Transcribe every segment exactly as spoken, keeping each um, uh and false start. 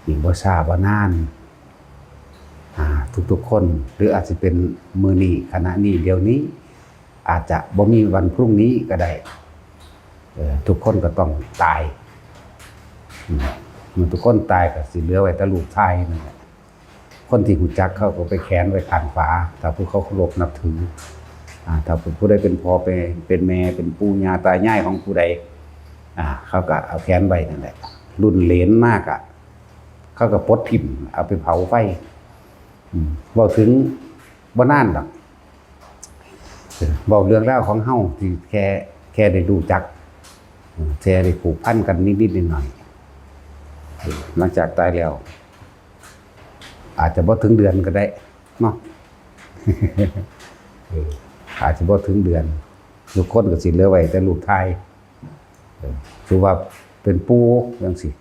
อีกบ่ช้าบ่นาน อ่า ทุกๆคน หรืออาจสิเป็นมื้อนี้ ขณะนี้ เดี๋ยวนี้ อาจจะบ่มีวันพรุ่งนี้ก็ได้ เอ่อ ทุกคนก็ต้องตาย อืม เมื่อทุกคนตายก็สิเหลือไว้แต่รูปถ่ายนั่นแหละ คนที่รู้จักเขาก็ไปแขวนไว้ข้างฝา ถ้าผู้เขาเคารพนับถือ อ่า ถ้าผู้ใดเป็นพ่อเป็น เป็นแม่ เป็นปู่ย่าตายายของผู้ใด อ่า เขาก็เอาแขวนไว้นั่นแหละ รุ่นเหลนมากอะ เขาก็ปลดถิ่ม เอาไปเผาไฟ อืม เว้าถึงบ่นานดอก เว้าเรื่องราวของเฮาที่แค่ แค่ได้รู้จัก อืม แค่ได้ผูกพันกันนิดๆหน่อยๆ หลังจากตายแล้ว อาจจะบ่ถึงเดือนก็ได้เนาะ เออ อาจจะบ่ถึงเดือน ทุกคนก็สิเหลือไว้แต่รูปถ่าย เออ ถือว่าเป็นปู่จังซี้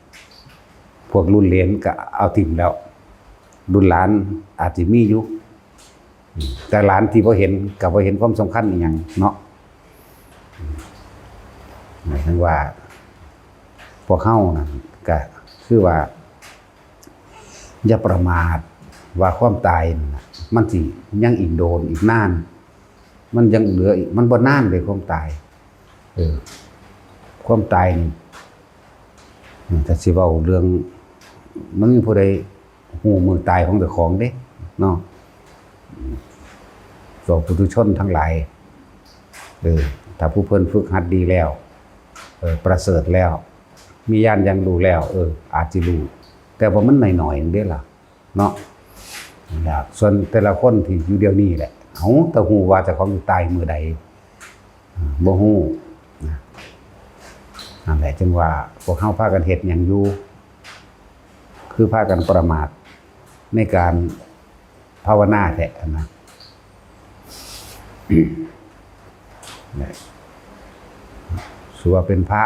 พวกรุ่นเหลนก็เอาถิ่มแล้ว รุ่นหลานอาจสิมีอยู่ อืม แต่หลานที่บ่เห็นก็บ่เห็นความสำคัญอีหยังเนาะ อืม หมายถึงว่า พวกเฮานั่นก็คือว่า อย่าประมาทว่าความตายนั่นน่ะ มันสิยังอีกโดนอีกนาน มันยังเหลืออีก มันบ่นานเลยความตาย เออ ความตายนี่ อืม ถ้าสิเว้าเรื่อง มันมีผู้ใดฮู้มื้อตายของเจ้าของเด้ เนาะ อืม พวกปุถุชนทั้งหลาย เออ ถ้าผู้เพิ่นฝึกหัดดีแล้ว เออ ประเสริฐแล้ว มีญาณอย่างรู้แล้ว เออ อาจสิรู้ แต่ว่ามันน้อยๆเด้ล่ะ เนาะ นั่นล่ะ ส่วนแต่ละคนที่อยู่เดี๋ยวนี้แหละ เฮาแต่ฮู้ว่าเจ้าของสิตายมื้อใด อ่า บ่ฮู้นะ นั่นแหละ จึงว่าพวกเฮาพากันเฮ็ดหยังอยู่ คือพากันประมาทในการภาวนาแท้นะ เนี่ย ถือว่าเป็นพระ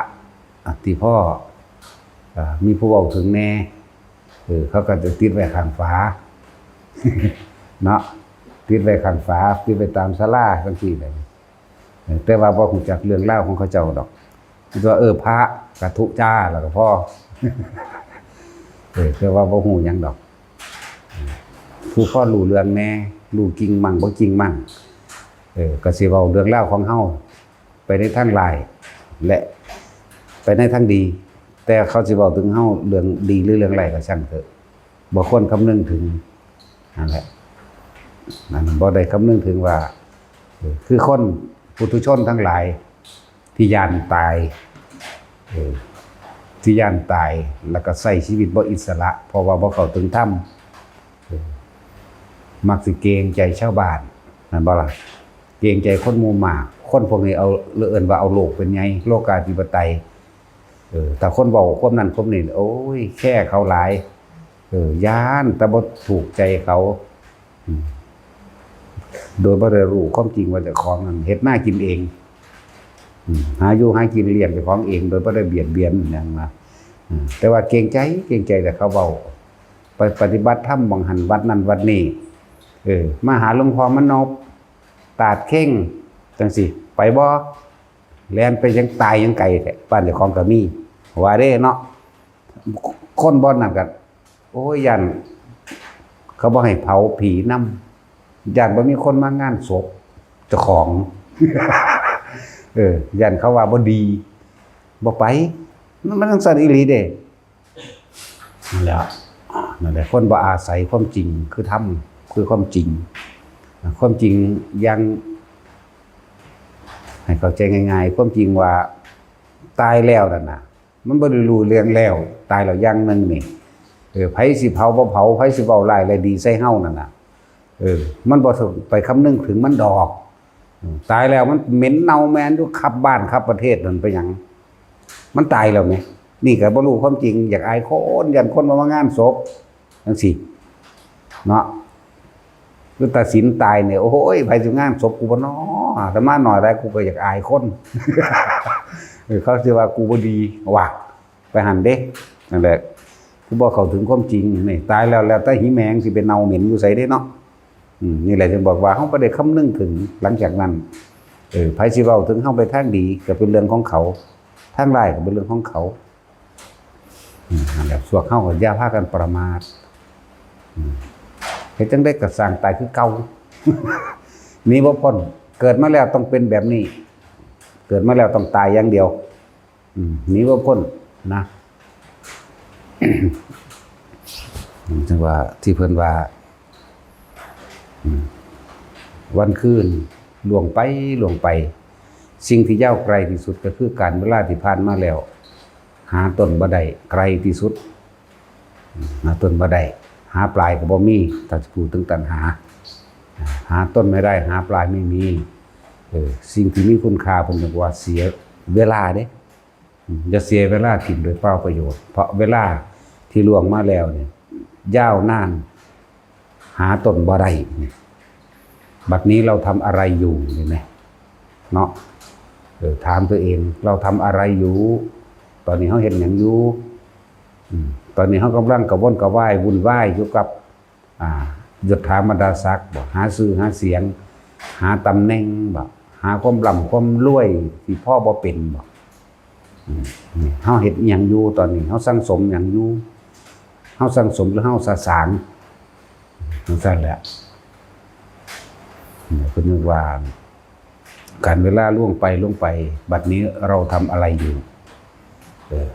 อ่ะ ที่พ่อ อ่า มีผู้เว้าถึงแน่ เออ เขาก็จะติดไว้ข้างฝา เนาะ ติดไว้ข้างฝา ติดไว้ตามศาลาจังซี้แหละ เออ แต่ว่าบ่ฮู้จักเรื่องราวของเขาเจ้าดอก คิดว่า เออ พระกะทุจ้าแล้วก็พอ เออ แต่ว่าบ่ฮู้หยังดอก ผู้พอรู้เรื่องแน่ รู้จริงมั่งบ่จริงมั่ง เออ ก็สิเว้าเรื่องราวของเฮา ไปในทางร้าย และไปในทางดี แต่เขาสิเว้าถึงเฮาเรื่องดีหรือเรื่องร้ายก็ช่างเถอะ บ่ควรคำนึงถึง นั่นแหละ นั่นบ่ได้คำนึงถึงว่า เออ คือคนปุถุชนทั้งหลาย ที่ย้านตาย เออ ที่ย้านตาย แล้วก็ใช้ชีวิตบ่อิสระ เพราะว่าบ่เข้าถึงธรรม เออ มักสิเกรงใจชาวบ้าน แม่นบ่ล่ะ เกรงใจคนหมู่มาก คนพวกนี้เอา เอิ้นว่าเอาโลกเป็นใหญ่ โลกาธิปไตย เออ ถ้าคนเว้าความนั้นความนี้ โอ้ย แคร์เขาหลาย เออ ย้านแต่บ่ถูกใจเขา อืม โดยบ่ได้รู้ความจริงว่าเจ้าของนั้นเฮ็ดนากินเอง อืม หาอยู่หากินเลี้ยงเจ้าของเอง โดยบ่ได้เบียดเบียนหยังนะ อืม แต่ว่าเกรงใจ เกรงใจแต่เขาเว้า ไปปฏิบัติธรรมหม่องหั้นวัดนั้นวัดนี้ เออ มาหาหลวงพ่อมานพ ตาดเข่ง จังซี้ ไปบ่ แล่นไปยังตายยังไกลแท้ บ้านเจ้าของก็มี ว่าเด้เนาะ คนบ่อนนั่นก็ โอ้ย ย้านเขาบ่ให้เผาผีนำ ย้านบ่มีคนมางานศพเจ้าของ เออ ย้านเขาว่าบ่ดี บ่ไป มัน มันจั่งซั้นอีหลีเด้ นั่นแหละ นั่นแหละ คนบ่อาศัยความจริง คือธรรม คือความจริง ความจริงอย่าง ให้เข้าใจง่ายๆ ความจริงว่าตายแล้วนั่นน่ะ มันบ่ได้รู้เรื่องแล้ว ตายแล้วอย่างหนึ่งนี่ เออ ไผสิเผาบ่เผา ไผสิเว้าร้ายและดีใส่เฮานั่นน่ะ เออ มันบ่ต้องไปคำนึงถึงมันดอก อืม ตายแล้วมันเหม็นเน่าแมนอยู่คับบ้านคับประเทศนั่นไปหยัง มันตายแล้วแหม นี่ก็บ่รู้ความจริง อยากอายคน ย้านคนบ่มางานศพ จังซี้ เนาะ คือตาสินตายเนี่ย โอ้ย ไผสิงานศพกูบ่น้อ อาตมาน้อยหลาย กูก็อยากอายคน เออ เขาสิว่ากูบ่ดี ว่ะ ไปหั้นเด้ นั่นแหละ คือบ่เข้าถึงความจริง นี่ ตายแล้ว แล้วแต่หิแมงสิไปเน่าเหม็นอยู่ไสเด้เนาะ อืม นี่แหละจึงบอกว่าเฮาบ่ได้คำนึงถึง หลังจากนั้น เออ ไผสิเว้าถึงเฮาไปทางดีก็เป็นเรื่องของเขา ทางร้ายก็เป็นเรื่องของเขา อืมนั่นแหละ พวกเฮาก็อย่าพากันประมาท อืม เฮ็ดจั่งใด๋ก็ซ่างตายคือเก่า หนีบ่พ้น เกิดมาแล้วต้องเป็นแบบนี้ เกิดมาแล้วต้องตายอย่างเดียว อืม หนีบ่พ้นนะ จั่งว่าที่เพิ่นว่า อืม วันคืนล่วงไปล่วงไป สิ่งที่ยาวไกลที่สุดก็คือการเวลาที่ผ่านมาแล้ว หาต้นบ่ได้ ไกลที่สุด หาต้นบ่ได้ หาปลายก็บ่มี ถ้าสิพูดถึงตัณหา หาต้นไม่ได้ หาปลายไม่มี เออ สิ่งที่มีคุณค่าเพิ่นเรียกว่าเสียเวลาเด้ อืม อย่าเสียเวลาถิ่มโดยเปล่าประโยชน์ เพราะเวลาที่ล่วงมาแล้วเนี่ย ยาวนาน หาต้นบ่ได้เนี่ย บัดนี้เราทำอะไรอยู่นี่นะ เนาะ เออ ถามตัวเอง เราทำอะไรอยู่ ตอนนี้เฮาเฮ็ดหยังอยู่ อืม ตอนนี้เฮากำลังกระวนกระวายวุ่นวายอยู่กับ อ่า ยศถาบรรดาศักดิ์บ่ หาชื่อหาเสียง หาตำแหน่งบ่ หาความร่ำความรวยที่พอบ่เป็นบ่ อืม นี่ เฮาเฮ็ดอิหยังอยู่ตอนนี้ เฮาสั่งสมหยังอยู่ เฮาสั่งสมหรือเฮาสะสาง จั่งซั่นแหละ เนี่ย เพิ่นว่า การเวลาล่วงไปล่วงไป บัดนี้เราทำอะไรอยู่ เออ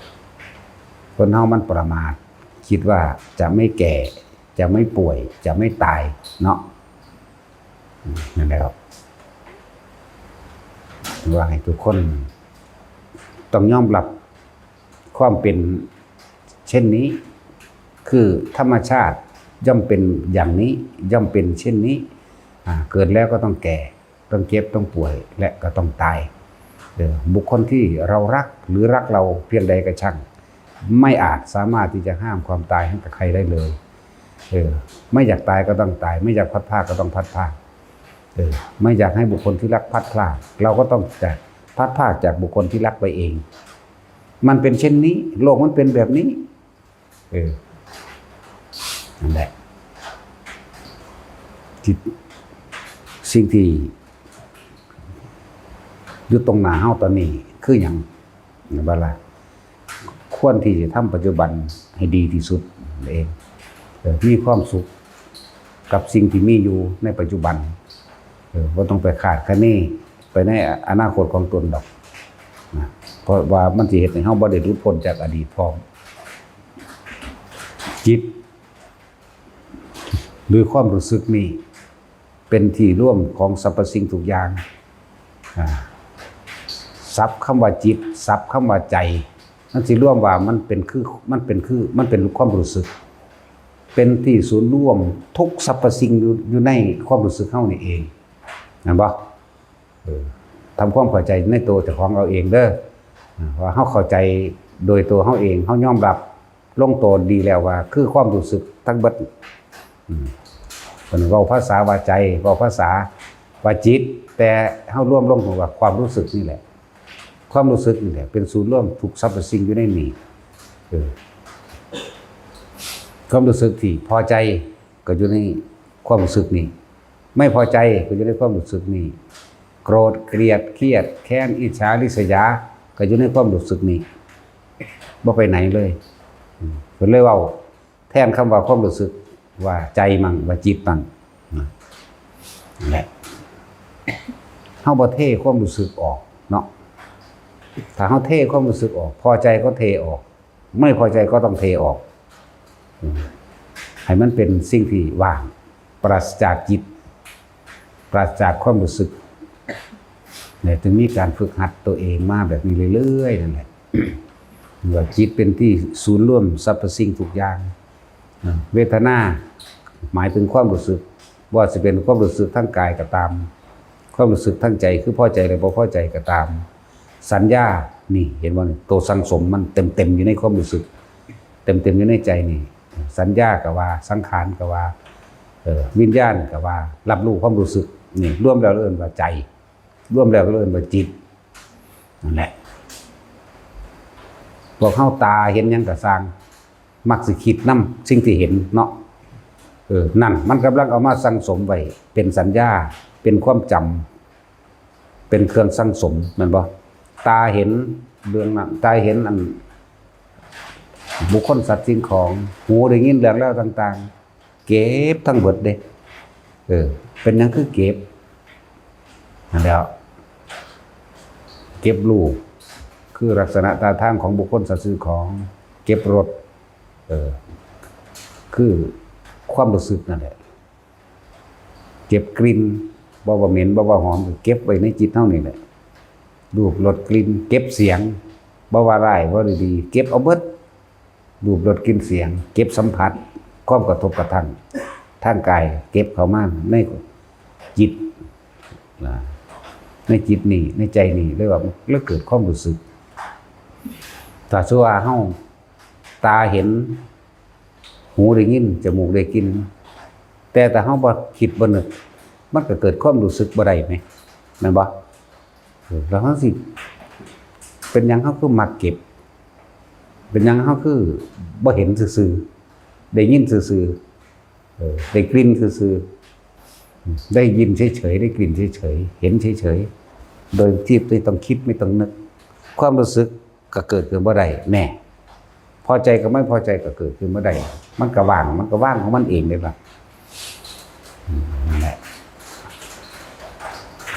คนเฮามันประมาท คิดว่าจะไม่แก่ จะไม่ป่วย จะไม่ตาย เนาะ อืม นั่นแหละครับ ว่าให้ทุกคนต้องยอมรับความเป็นเช่นนี้ คือธรรมชาติย่อมเป็นอย่างนี้ ย่อมเป็นเช่นนี้ อ่า เกิดแล้วก็ต้องแก่ ต้องเจ็บ ต้องป่วย และก็ต้องตาย เออ บุคคลที่เรารักหรือรักเราเพียงใดก็ช่าง ไม่อาจสามารถที่จะห้ามความตายให้กับใครได้เลย เออ ไม่อยากตายก็ต้องตาย ไม่อยากพลัดพรากก็ต้องพลัดพราก เออ ไม่อยากให้บุคคลที่รักพลัดพราก เราก็ต้องจะพลัดพรากจากบุคคลที่รักไปเอง มันเป็นเช่นนี้ โลกมันเป็นแบบนี้ เออ นั่นแหละ ที่ สิ่งที่อยู่ตรงหน้าเฮาตอนนี้คือหยัง เห็นบ่ล่ะ ควรที่จะทำปัจจุบันให้ดีที่สุดนั่นเอง เออ มีความสุขกับสิ่งที่มีอยู่ในปัจจุบัน เออ บ่ต้องไปคาดคะเนไปในอนาคตของตนดอกนะ เพราะว่ามันสิเฮ็ดให้เฮาบ่ได้หลุดพ้นจากอดีตพร้อม จิต หรือความรู้สึกนี่ เป็นที่รวมของสรรพสิ่งทุกอย่าง อ่า ศัพท์คำว่าจิต ศัพท์คำว่าใจ มันสิรวมว่ามันเป็นคือ มันเป็นคือ มันเป็นความรู้สึก เป็นที่ศูนย์รวมทุกสรรพสิ่งอยู่ อยู่ในความรู้สึกเฮานี่เอง แม่นบ่ เออ ทำความเข้าใจในตัวเจ้าของเอาเองเด้อ อ่า ว่าเฮาเข้าใจโดยตัวเฮาเอง เฮายอมรับลงตัวดีแล้วว่าคือความรู้สึกทั้งเบิด อืม เพิ่นเว้าภาษาว่าใจ เว้าภาษาว่าจิต แต่เฮารวมลงว่าความรู้สึกนี่แหละ ความรู้สึกนี่แหละ เป็นศูนย์รวมทุกสรรพสิ่งอยู่ในนี้ เออ ความรู้สึกที่พอใจก็อยู่ในความรู้สึกนี้ ไม่พอใจก็อยู่ในความรู้สึกนี้ โกรธ เกลียด เครียด แค้น อิจฉา ริษยา ก็อยู่ในความรู้สึกนี้ บ่ไปไหนเลย อืม เพิ่นเลยเว้าแทนคำว่าความรู้สึกว่าใจมั่ง ว่าจิตมั่ง นะ นั่นแหละ เฮาบ่เทความรู้สึกออกเนาะ ถ้าเฮาเทความรู้สึกออก พอใจก็เทออก ไม่พอใจก็ต้องเทออก อืม ให้มันเป็นสิ่งที่ว่าง ปราศจากจิต ปราศจากความรู้สึก เนี่ย จึงมีการฝึกหัดตัวเองมาแบบนี้เรื่อยๆ นั่นแหละ ว่าจิตเป็นที่ศูนย์รวมสรรพสิ่งทุกอย่าง อ่า เวทนา หมายถึงความรู้สึก ว่าสิเป็นความรู้สึกทางกายก็ตาม ความรู้สึกทางใจ คือพอใจหรือบ่พอใจก็ตาม สัญญา นี่ เห็นบ่นี่ ตัวสั่งสมมันเต็มๆ อยู่ในความรู้สึก เต็มๆ อยู่ในใจนี่ สัญญาก็ว่า สังขารก็ว่า เอ่อ วิญญาณก็ว่า รับรู้ความรู้สึก นี่ รวมแล้วเอิ้นว่าใจ รวมแล้วเอิ้นว่าจิต นั่นแหละ พวกเฮาตาเห็นหยังก็ซ่าง มักสิคิดนำสิ่งที่เห็นเนาะ เออ นั่น มันกำลังเอามาสั่งสมไว้ เป็นสัญญา เป็นความจำ เป็นเครื่องสั่งสม แม่นบ่ ตาเห็นเรื่องนั้น ตาเห็นอัน บุคคลสัตว์สิ่งของ หูได้ยินเรื่องราวต่างๆ เก็บทั้งเบิดเด้ เออ เป็นหยังคือเก็บ นั่นแหล้ว เก็บรูป คือลักษณะท่าทางของบุคคลสัตว์สิ่งของ เก็บรส เออ คือความรู้สึกนั่นแหละ เก็บกลิ่น บ่ว่าเหม็น บ่ว่าหอม ก็เก็บไว้ในจิตเฮานี่แหละ รูป รส กลิ่น เก็บเสียง บ่ว่าร้าย บ่ดี เก็บเอาเบิด รูป รส กลิ่น เสียง เก็บสัมผัส ความกระทบกระทั่ง ทางกาย เก็บเข้ามาในจิต นะ ในจิตนี่ ในใจนี่ เรียกว่า แล้วเกิดความรู้สึก ถ้าสมมุติว่าเฮา ตาเห็น หูได้ยิน จมูกได้กลิ่น แต่ถ้าเฮาบ่คิดบ่นึก มันก็เกิดความรู้สึกบ่ได้แหม แม่นบ่ เออ แล้วเฮาสิ เป็นหยังเฮาคือมักเก็บ เป็นหยังเฮาคือบ่เห็นซื่อๆ ได้ยินซื่อๆ เออ ได้กลิ่นซื่อๆ ได้ยินเฉยๆ ได้กลิ่นเฉยๆ เห็นเฉยๆ โดยที่ไม่ต้องคิดไม่ต้องนึก ความรู้สึกก็เกิดขึ้นบ่ได้แน่ พอใจกับไม่พอใจก็เกิดขึ้นบ่ได้ มันก็ว่าง มันก็ว่างของมันเองเลยล่ะ อืม นั่นแหละ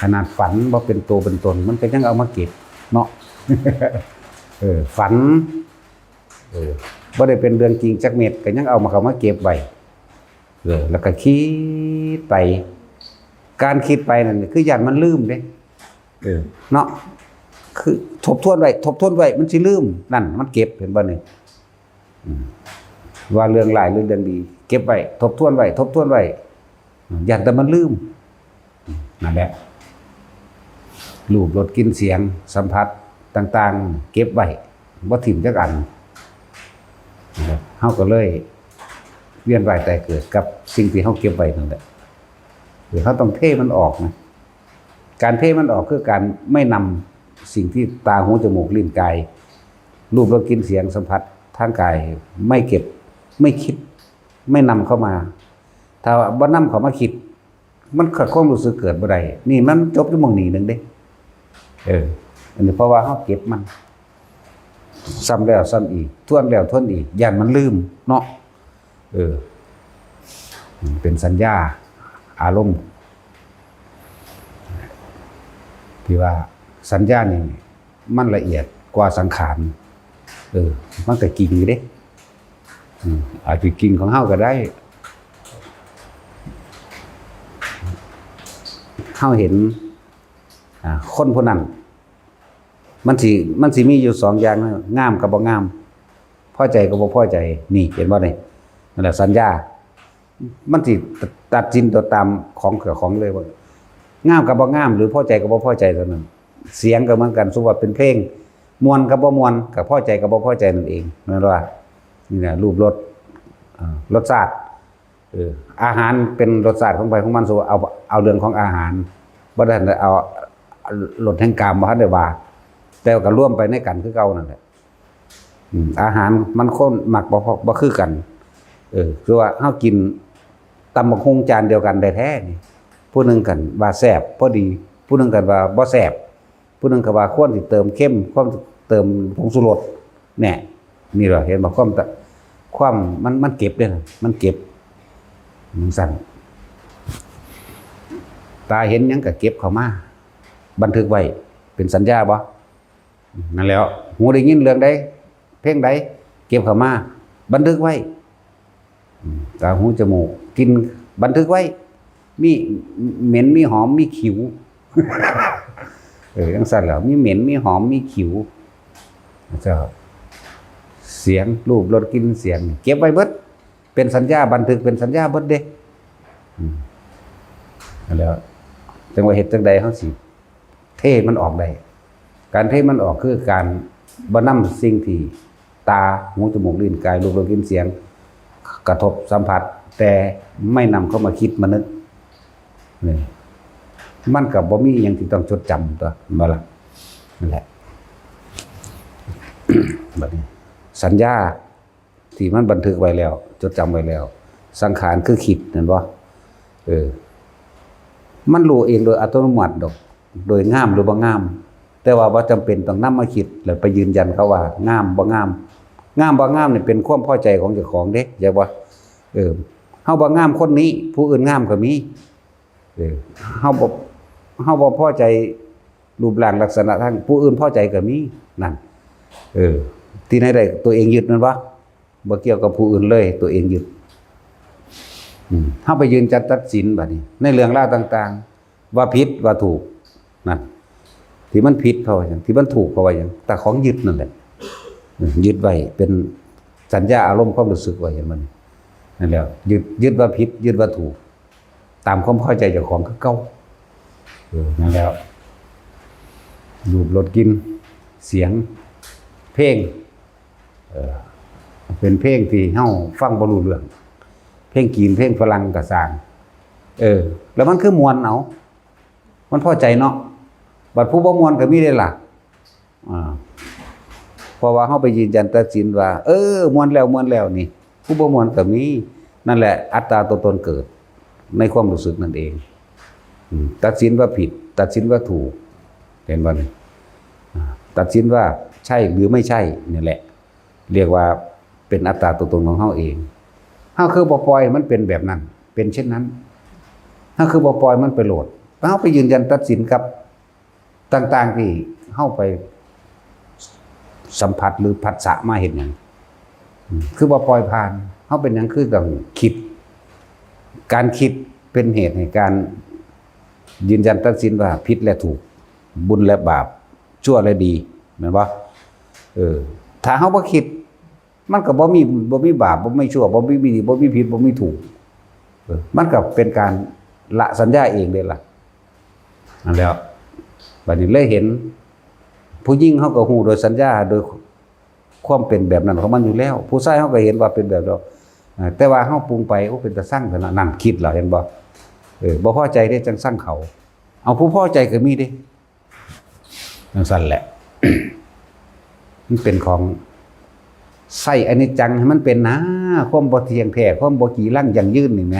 ขนาดฝันบ่เป็นตัวเป็นตน มันก็ยังเอามาเก็บเนาะ เออ ฝัน เออ บ่ได้เป็นเรื่องจริงจักเม็ด ก็ยังเอามา เข้ามาเก็บไว้ เออ แล้วก็คิดไป การคิดไปนั่นคือย้านมันลืมเด้ เออ เนาะ คือทบทวนไว้ ทบทวนไว้ มันสิลืม นั่น มันเก็บ เห็นบ่นี่ อืม ว่าเรื่องร้ายหรือเรื่องดี เก็บไว้ ทบทวนไว้ ทบทวนไว้ ย้านแต่มันลืม นั่นแหละ รูป รส กลิ่น เสียง สัมผัสต่างๆ เก็บไว้ บ่ถิ่มจักอัน เฮาก็เลยเวียนว่ายตายเกิดกับสิ่งที่เฮาเก็บไว้นั่นแหละ คือเฮาต้องเทมันออกนะ การเทมันออกคือการไม่นำสิ่งที่ตา หู จมูก ลิ้น กาย รูป รส กลิ่น เสียง สัมผัสทางกาย ไม่เก็บ ไม่คิด ไม่นำเข้ามา ถ้าบ่นำเข้ามาคิด มันก็ความรู้สึกเกิดบ่ได้ นี่มันจบอยู่หม่องนี้หนึ่งเด้ เออ อันนี้เพราะว่าเฮาเก็บมัน ซ้ำแล้วซ้ำอีก ทวนแล้วทวนอีก ย้านมันลืมเนาะ เออ เป็นสัญญาอารมณ์ ที่ว่าสัญญานี่มันละเอียดกว่าสังขาร เออ มันก็จริงอยู่เด้ อืม อาจจะจริงของเฮาก็ได้ เฮาเห็น อ่า คนผู้นั้น มันสิ มันสิมีอยู่สองอย่างนะ งามกับบ่งาม พอใจกับบ่พอใจ นี่ เห็นบ่นี่ นั่นแหละสัญญา มันสิตัดสินตัวตามของเจ้าของเลยว่า งามกับบ่งาม หรือพอใจกับบ่พอใจเท่านั้น เสียงก็เหมือนกัน สมมุติว่าเป็นเพลง ม่วนกับบ่ม่วน ก็พอใจกับบ่พอใจนั่นเอง นั่นว่า นี่นะ รูป รส อ่า รสชาติ เออ อาหารเป็นรสชาติของไผของมัน สมมุติเอา เอาเรื่องของอาหาร บ่ได้เอา รสแห่งกาม บ่ทันได้ว่า แต่ว่าก็รวมไปในกันคือเก่านั่นแหละ อืม อาหารมันคนมักบ่พอ บ่คือกัน เออ คือว่าเฮากินตำบักหุ่งจานเดียวกันแท้ๆ นี่ ผู้หนึ่งก็ว่าแซ่บพอดี ผู้หนึ่งก็ว่าบ่แซ่บ ผู้หนึ่งก็ว่าควรสิเติมเค็ม ควรสิเติมผงชูรส แน่ นี่เหรอ เห็นบ่ ความตะ ความมัน มันเก็บเด้นะ มันเก็บ จั่งซั้น ตาเห็นหยังก็เก็บเข้ามา บันทึกไว้ เป็นสัญญาบ่ นั่นแหล้ว หูได้ยินเรื่องใด เพลงใด เก็บเข้ามา บันทึกไว้ อืม ตา หู จมูก กลิ่น บันทึกไว้ มีเหม็น มีหอม มีขิว เออ จั่งซั้นแหล้ว มีเหม็น มีหอม มีขิว เจ้า เสียง รูป รส กลิ่น เสียง เก็บไว้เบิด เป็นสัญญา บันทึกเป็นสัญญาเบิดเด้ อืม นั่นแหล้ว จั่งว่าเฮ็ดจั่งใดเฮาสิ เทมันออกได้ การเทมันออกคือการบ่นำสิ่งที่ตา หู จมูก ลิ้น กาย รูป รส กลิ่น เสียง กระทบสัมผัส แต่ไม่นำเข้ามาคิดมานึก นี่ มันก็บ่มีอิหยังที่ต้องจดจำตั๊ว แม่นบ่ล่ะ นั่นแหละ บัดนี้ สัญญา ที่มันบันทึกไว้แล้ว จดจำไว้แล้ว สังขารคือคิด แม่นบ่ เออ มันรู้เองโดยอัตโนมัติดอก โดยงามหรือบ่งาม แต่ว่าบ่จำเป็นต้องนำมาคิด แล้วไปยืนยันเขาว่างามบ่งาม งามบ่งามนี่เป็นความพอใจของเจ้าของเด้ ใช่ปะ? เออ เฮาบ่งามคนนี้ ผู้อื่นงามก็มี เออ เฮาบ่ เฮาบ่พอใจรูปร่างลักษณะทาง ผู้อื่นพอใจก็มี นั่น เออ ที่ไหนได้ตัวเองยึดมันวะ บ่เกี่ยวกับผู้อื่นเลย ตัวเองยึด อืม เฮาไปยืนจัดตัดสินบัดนี้ ในเรื่องราวต่างๆ ว่าผิดว่าถูก นั่น ที่มันผิดเขาว่าหยัง ที่มันถูกเขาว่าหยัง แต่ของยึดนั่นแหละ อืม ยึดไว้เป็นสัญญาอารมณ์ความรู้สึกไว้ เห็นบ่นี่ นั่นแหละ ยึด ยึดว่าผิด ยึดว่าถูก ตามความพอใจเจ้าของคือเก่า เออ นั่นแหละ รูป รส กลิ่น เสียง เพลง เออ เป็นเพลงที่เฮาฟังบ่รู้เรื่อง เพลงจีน เพลงฝรั่งก็ซ่าง เออ แล้วมันคือม่วนเอา มันพอใจเนาะ บัดผู้บ่ม่วนก็มีเด้ล่ะ อ่า เพราะว่าเฮาไปยืนยันตัดสินว่า เออ ม่วนแล้ว ม่วนแล้วนี่ ผู้บ่ม่วนก็มี นั่นแหละ อัตตาตัวตนเกิดในความรู้สึกนั่นเอง อืม ตัดสินว่าผิด ตัดสินว่าถูก เห็นบ่นี่? อ่า ตัดสินว่าใช่หรือไม่ใช่ นี่แหละ เรียกว่าเป็นอัตตาตัวตนของเฮาเอง เฮาคือบ่ปล่อยให้มันเป็นแบบนั้น เป็นเช่นนั้น เฮาคือบ่ปล่อยมันไปโลด เฮาไปยืนยันตัดสินกับต่างๆที่เฮาไปสัมผัสหรือผัสสะมาเฮ็ดหยัง อืม คือบ่ปล่อยผ่าน เฮาเป็นหยังคือต้องคิด การคิดเป็นเหตุให้การยืนยันตัดสินว่าผิดและถูก บุญและบาป ชั่วและดี แม่นบ่? เออ ถ้าเฮาบ่คิด มันก็บ่มี บ่มีบาป บ่มีชั่ว บ่มีดี บ่มีผิด บ่มีถูก เออ มันก็เป็นการละสัญญาเองเด้ล่ะ นั่นแหล้ว บัดนี้เลยเห็น ผู้หญิงเฮาก็ฮู้โดยสัญญา โดยความเป็นแบบนั้นของมันอยู่แล้ว ผู้ชายเฮาก็เห็นว่าเป็นแบบนั้น อ่า แต่ว่าเฮาปรุงไป โอ้ เป็นตาซังแท้เนาะ นั่นคิดแล้ว เห็นบ่? เออ บ่พอใจเด้ จั่งซังเขา เอา ผู้พอใจก็มีเด้ จั่งซั้นแหละ มันเป็นของ ใช้อนิจจังให้มันเป็นนะ ความบ่เที่ยงแท้ ความบ่จีรังยั่งยืนนี่แหม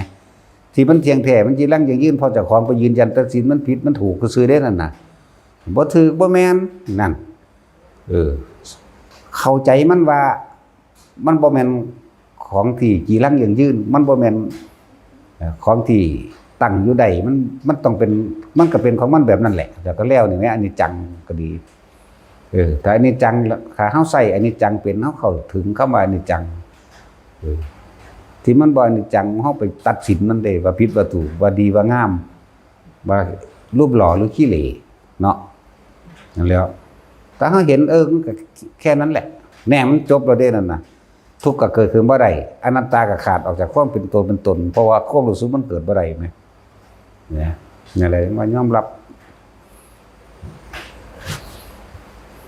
ที่มันเที่ยงแท้ มันจีรังยั่งยืน เพราะเจ้าของไปยืนยันตัดสินมันผิดมันถูกซื่อๆเด้นั่นน่ะ บ่ถูกบ่แม่น นั่น เออ เข้าใจมันว่า มันบ่แม่นของที่จีรังยั่งยืน มันบ่แม่น เอ่อ ของที่ตั้งอยู่ได้ มัน มันต้องเป็น มันก็เป็นของมันแบบนั้นแหละ แล้วก็แล้วนี่แหม อนิจจังก็ดี เออ ถ้าอนิจจัง ถ้าเฮาใช้อนิจจังเป็น เฮาเข้าถึงคำว่าอนิจจัง เออ ที่มันบ่อนิจจัง เฮาไปตัดสินมันเด้ ว่าผิดว่าถูก ว่าดีว่างาม ว่ารูปหล่อหรือขี้เหร่เนาะ นั่นแหล้ว ถ้าเฮาเห็น เออ มันก็แค่นั้นแหละ แน่ มันจบแล้วเด้นั่นน่ะ ทุกข์ก็เกิดขึ้นบ่ได้ อนัตตาก็ขาดออกจากความเป็นตัวเป็นตน เพราะว่าความรู้สึกมันเกิดบ่ได้แหม เนี่ย นี่แหละว่ายอมรับ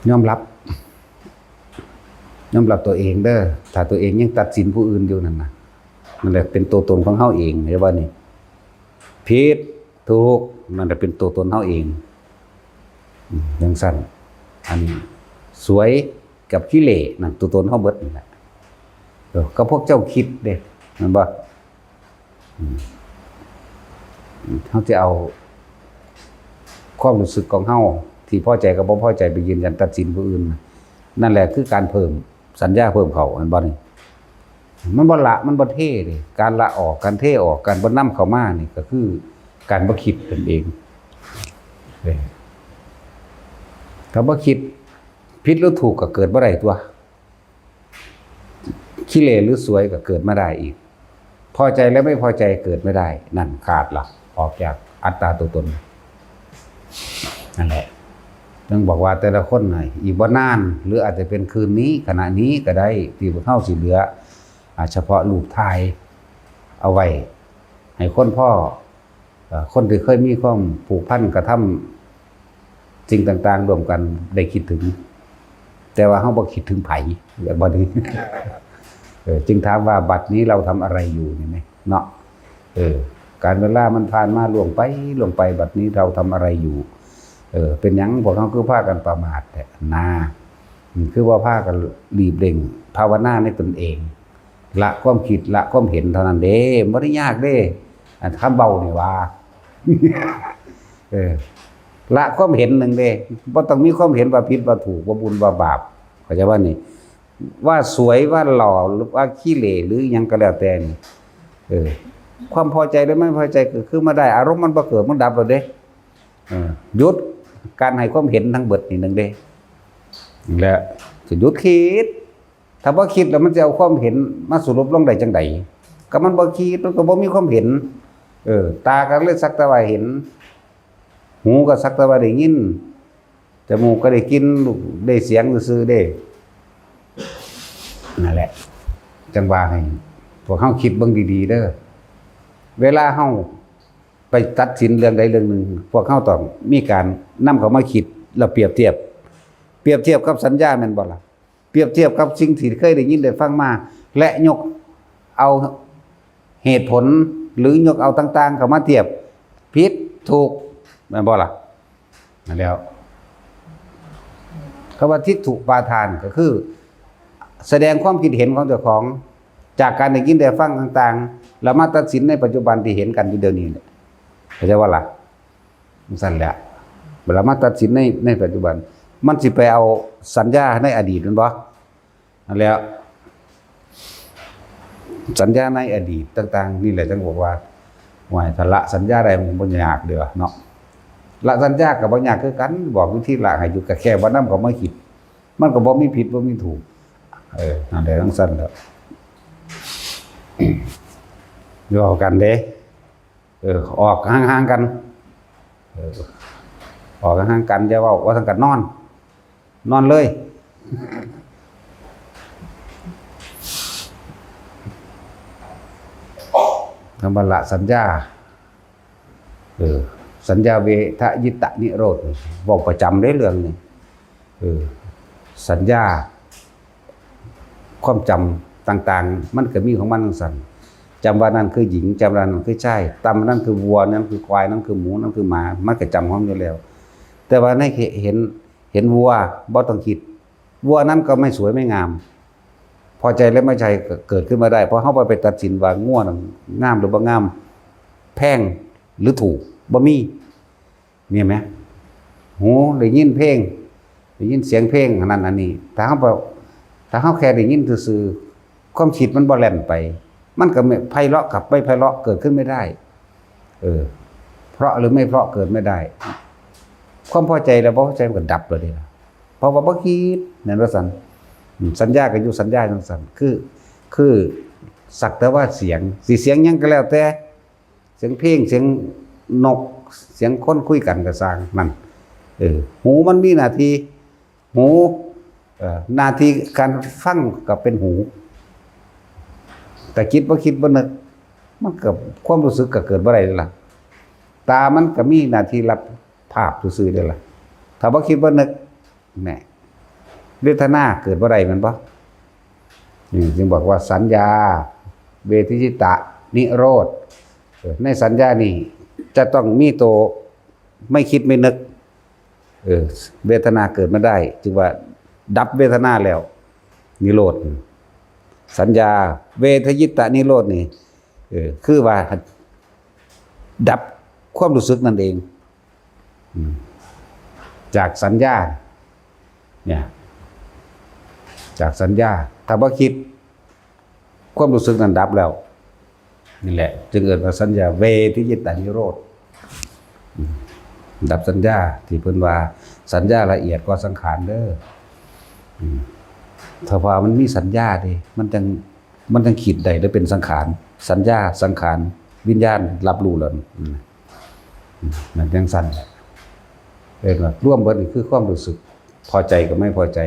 ยอมรับ ยอมรับตัวเองเด้อ ถ้าตัวเองยังตัดสินผู้อื่นอยู่นั่นน่ะ นั่นแหละเป็นตัวตนของเฮาเอง เห็นบ่นี่? ผิด ถูก นั่นแหละเป็นตัวตนเฮาเอง อืม จั่งซั้น อันสวยกับขี้เหร่นั่นตัวตนเฮาเบิดนั่นแหละ เออ ก็พวกเจ้าคิดเด้ แม่นบ่? อืม เฮาสิเอาความรู้สึกของเฮาที่พอใจกับบ่พอใจไปยืนยันตัดสินผู้อื่น นั่นแหละคือการเพิ่มสัญญาเพิ่มเข้า แม่นบ่นี่? มันบ่ละ มันบ่เทเด้ การละออก การเทออก การบ่นำเข้ามานี่ก็คือการบ่คิดนั่นเอง เออ ถ้าบ่คิด ผิดหรือถูกก็เกิดบ่ได้ตั่ว ขี้เหร่หรือสวยก็เกิดไม่ได้อีก พอใจและไม่พอใจเกิดไม่ได้ นั่นขาดละ ออกจากอัตตาตัวตน นั่นแหละ ต้องบอกว่าแต่ละคนน่ะ อีกบ่นาน หรืออาจจะเป็นคืนนี้ ขณะนี้ก็ได้ ที่พวกเฮาสิเหลือ อ่า เฉพาะรูปถ่ายเอาไว้ ให้คนพอ เอ่อ คนที่เคยมีความผูกพันกระทำสิ่งต่างๆร่วมกันได้คิดถึง แต่ว่าเฮาบ่คิดถึงไผ แบบบ่นี้ เออ จึงถามว่าบัดนี้เราทำอะไรอยู่นี่แหมเนาะ เออ การเวลามันผ่านมาล่วงไป ล่วงไป บัดนี้เราทำอะไรอยู่ เออ เป็นหยังพวกเฮาคือพากันประมาทแท้นะ อืม คือว่าพากันหลีบเล่งภาวนาในตนเอง ละความคิด ละความเห็นเท่านั้นเด้ บ่ได้ยากเด้ อันคำเว้านี่ว่า เออ ละความเห็นหนึ่งเด้ บ่ต้องมีความเห็นว่าผิดว่าถูก ว่าบุญว่าบาป เข้าใจบ่นี่? ว่าสวยว่าหล่อหรือว่าขี้เหร่หรือหยังก็แล้วแต่นี่ เออ ความพอใจหรือไม่พอใจเกิดขึ้นมาได้ อารมณ์มันบ่เกิดมันดับแล้วเด้ เออ หยุดการให้ความเห็นทั้งเบิดนี่หนึ่งเด้ และจะหยุดคิด ถ้าบ่คิดแล้วมันจะเอาความเห็นมาสรุปลงได้จังใด ก็มันบ่คิดมันก็บ่มีความเห็น เออ ตาก็เลยสักแต่ว่าเห็น หูก็สักแต่ว่าได้ยิน จมูกก็ได้กลิ่น ได้เสียงซื่อๆเด้ นั่นแหละ จังว่าให้พวกเฮาคิดเบิ่งดีๆเด้อ เวลาเฮาไปตัดสินเรื่องใดเรื่องหนึ่ง พวกเฮาต้องมีการนำเข้ามาคิดแล้วเปรียบเทียบ เปรียบเทียบกับสัญญาแม่นบ่ล่ะ เปรียบเทียบกับสิ่งที่เคยได้ยินได้ฟังมา และยกเอาเหตุผลหรือยกเอาต่างๆเข้ามาเทียบ ผิดถูกแม่นบ่ล่ะ นั่นแล้ว คำว่าทิฏฐุปาทานก็คือ แสดงความคิดเห็นของเจ้าของ จากการได้ยินได้ฟังต่างๆ แล้วมาตัดสินในปัจจุบันที่เห็นกันอยู่เดี๋ยวนี้เนี่ย เข้าใจว่าล่ะ? จั่งซั่นแหละ เวลามาตัดสินใน ในปัจจุบัน มันสิไปเอาสัญญาในอดีตแม่นบ่? นั่นแหละ สัญญาในอดีตต่างๆ นี่แหละจั่งบอกว่า โอ้ย ถ้าละสัญญาได้มันบ่ยากเด้อเนาะ ละสัญญาก็บ่ยากคือกัน บอกวิธีละให้อยู่ ก็แค่ว่านำเข้ามาคิด มันก็บ่มีผิดบ่มีถูก เออ นั่นแหละจั่งซั่นแหละ เว้ากันเด้ เออ ออกห่างๆกัน เออ ออกห่างๆกัน อย่าเว้า ว่าซั่นก็นอน นอนเลย คำว่าละสัญญา เออ สัญญาเวทยิตนิโรธ เว้าประจำเด้เรื่องนี้ เออ สัญญา ความจำต่างๆ มันก็มีของมันจั่งซั้น จำว่านั่นคือหญิง จำว่านั่นคือชาย จำว่านั่นคือวัว นั่นคือควาย นั่นคือหมู นั่นคือหมา มันก็จำของมันอยู่แล้ว แต่ว่าในเห็น เห็นวัว บ่ต้องคิด วัวนั้นก็ไม่สวยไม่งาม พอใจและไม่ใช่ก็เกิดขึ้นมาได้ เพราะเฮาบ่ไปตัดสินว่างัวนั้นงามหรือบ่งาม แพงหรือถูก บ่มี เนี่ยไหม หูได้ยินเพลง ได้ยินเสียงเพลงอันนั้นอันนี้ ถ้าเฮาบ่ ถ้าเฮาแค่ได้ยินซื่อๆ ความคิดมันบ่แล่นไป มันก็ไม่ไพเราะกับไม่ไพเราะเกิดขึ้นไม่ได้ เออ เพราะหรือไม่เพราะเกิดไม่ได้ ความพอใจและบ่พอใจมันก็ดับเลยเด้ล่ะ เพราะว่าบ่คิด แม่นว่าซั่น อืม สัญญาก็อยู่สัญญาจั่งซั้น คือ คือสักแต่ว่าเสียง สิเสียงหยังก็แล้วแต่ เสียงเพลง เสียงนก เสียงคนคุยกันก็ซ่าง นั่น เออ หูมันมีหน้าที่ หู เอ่อ หน้าที่การฟังก็เป็นหู แต่คิดบ่คิดบ่นึก มันก็ ความรู้สึกก็เกิดบ่ได้เลยล่ะ ตามันก็มีหน้าที่รับภาพซื่อๆเด้ล่ะ ถ้าบ่คิดบ่นึก แหม เวทนาเกิดบ่ได้แม่นบ่? นี่จึงบอกว่าสัญญา เวทยิตนิโรธ เออ ในสัญญานี่จะต้องมีตัวไม่คิดไม่นึก เออ เวทนาเกิดมาได้ จึงว่าดับเวทนาแล้ว นิโรธ สัญญา เวทยิตนิโรธนี่ เออ คือว่าดับความรู้สึกนั่นเอง อืม จากสัญญา เนี่ย จากสัญญา ถ้าบ่คิด ความรู้สึกนั้นดับแล้ว นี่แหละ จึงเอิ้นว่าสัญญาเวทยิตานิโรธ อืม ดับสัญญา ที่เพิ่นว่าสัญญาละเอียดกว่าสังขารเด้อ อืม ถ้าว่ามันมีสัญญาเด้ มันจั่ง มันจั่งคิดได้ หรือเป็นสังขาร สัญญา สังขาร วิญญาณ รับรู้แล้ว อืม อืม มันจั่งซั่นแหละ เอิ้นว่ารวมเบิดนี่คือความรู้สึก พอใจกับไม่พอใจ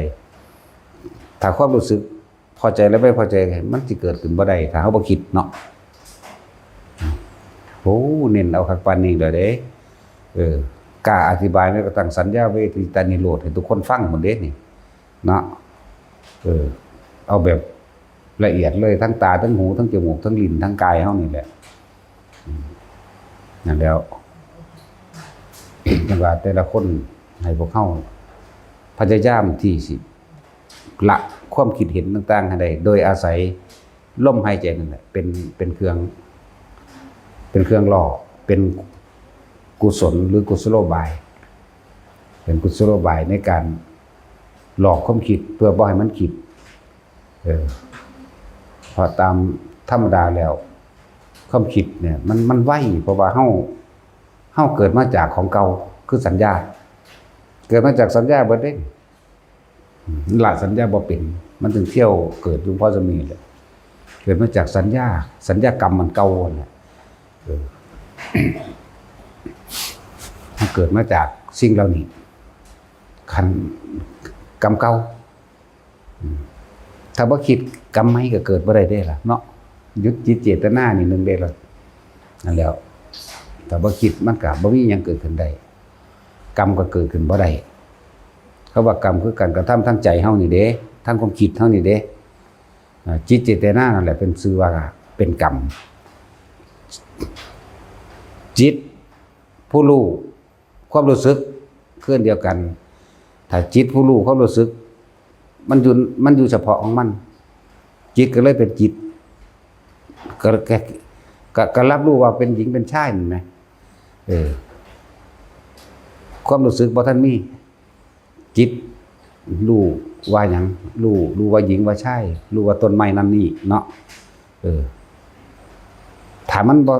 ถ้าความรู้สึกพอใจและไม่พอใจ มันสิเกิดขึ้นบ่ได้ ถ้าเฮาบ่คิดเนาะ โอ้ เน้นเอาคักปานนี้เลยเด้ เออ กล้าอธิบายแม้กระทั่งสัญญาเวทยิตานิโรธให้ทุกคนฟังหมดเด้นี่ เนาะ เออ เอาแบบละเอียดเลย ทั้งตา ทั้งหู ทั้งจมูก ทั้งลิ้น ทั้งกายเฮานี่แหละ อืม นั่นแล้ว จั่งว่าแต่ละคนให้พวกเฮาพยายามที่สิละความคิดเห็นต่างๆให้ได้ โดยอาศัยลมหายใจนั่นแหละ เป็น เป็นเครื่อง เป็นเครื่องหล่อ เป็นกุศลหรือกุศโลบาย เป็นกุศโลบายในการหลอกความคิดเพื่อบ่ให้มันคิด เออ เพราะตามธรรมดาแล้ว ความคิดเนี่ย มัน มันไว เพราะว่าเฮา เฮาเกิดมาจากของเก่า คือสัญญา เกิดมาจากสัญญาเบิดเด้ อืม ละสัญญาบ่เป็น มันจึงเที่ยวเกิดอยู่พอสมีแหละ เกิดมาจากสัญญา สัญญากรรมมันเก่านั่นแหละ เออ มันเกิดมาจากสิ่งเหล่านี้ คันกรรมเก่า อืม ถ้าบ่คิดกรรมใหม่ก็เกิดบ่ได้เด้ล่ะเนาะ หยุดจิตเจตนานี่หนึ่งเด้ล่ะ นั่นแหล้ว ถ้าบ่คิดมันก็บ่มีหยังเกิดขึ้นได้ กรรมก็เกิดขึ้นบ่ได้ เขาว่ากรรมคือการกระทำทางใจเฮานี่เด้ ทางความคิดเฮานี่เด้ อ่า จิตเจตนานั่นแหละเป็นชื่อว่าเป็นกรรม จิตผู้รู้ ความรู้สึกคืออันเดียวกัน ถ้าจิตผู้รู้ความรู้สึก มันอยู่ มันอยู่เฉพาะของมัน จิตก็เลยเป็นจิต ก็ ก็ ก็ ก็รับรู้ว่าเป็นหญิงเป็นชายนั่นแหม เออ ความรู้สึกบ่ทันมี จิตรู้ว่าหยัง รู้ รู้ว่าหญิงว่าชาย รู้ว่าต้นไม้นั่นนี่เนาะ เออ ถ้ามันบ่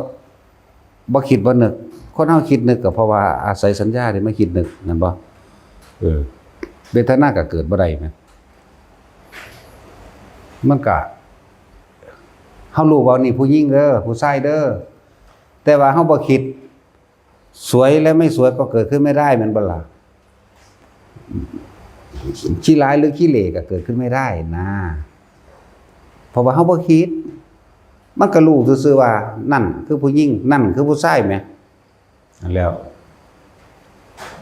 บ่คิดบ่นึก คนเฮาคิดนึกก็เพราะว่าอาศัยสัญญาที่มาคิดนึก แม่นบ่ เออ เวทนาก็เกิดบ่ได้แหม มันก็ เฮารู้ว่านี่ผู้หญิงเด้อ ผู้ชายเด้อ แต่ว่าเฮาบ่คิด สวยและไม่สวยก็เกิดขึ้นไม่ได้ แม่นบ่ล่ะ ขี้ร้ายหรือขี้เหร่ก็เกิดขึ้นไม่ได้นะ เพราะว่าเฮาบ่คิด มันก็รู้ซื่อๆว่า นั่นคือผู้หญิง นั่นคือผู้ชายแหม นั่นแหล้ว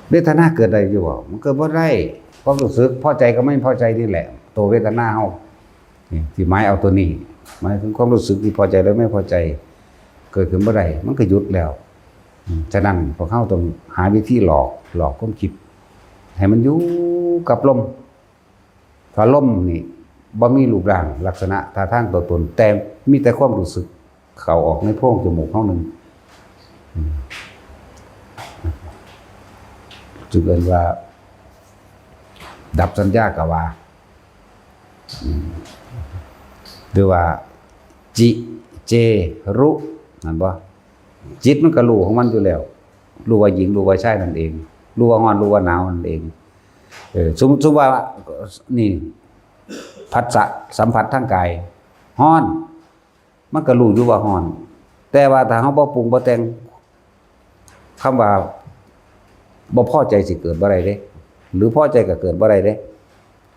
เวทนาเกิดได้อยู่บ่ มันเกิดบ่ได้ ความรู้สึกพอใจกับไม่พอใจนี่แหละ ตัวเวทนาเฮา นี่ที่หมายเอาตัวนี้ หมายถึงความรู้สึกที่พอใจและไม่พอใจ เกิดขึ้นบ่ได้ มันก็หยุดแล้ว อืม ฉะนั้นพวกเฮาต้องหาวิธีหลอก หลอกความคิด ให้มันอยู่กับลม ถ้าลมนี่บ่มีรูปร่างลักษณะท่าทางตัวตน แต่มีแต่ความรู้สึกเข้าออกในโพรงจมูกเฮาหนึ่ง อืม จึงเอิ้นว่า ดับสัญญาก็ว่า อืม หรือว่า จิ เจ รุ นั่นบ่ จิตมันก็รู้ของมันอยู่แล้ว รู้ว่าหญิง รู้ว่าชายนั่นเอง รู้ว่าร้อน รู้ว่าหนาวนั่นเอง เออ สมมุติ สมมุติว่า นี่ ผัสสะสัมผัสทางกาย ร้อน มันก็รู้อยู่ว่าร้อน แต่ว่าถ้าเฮาบ่ปรุงบ่แต่ง คำว่าบ่พอใจสิเกิดบ่ได้เด้ หรือพอใจก็เกิดบ่ได้เด้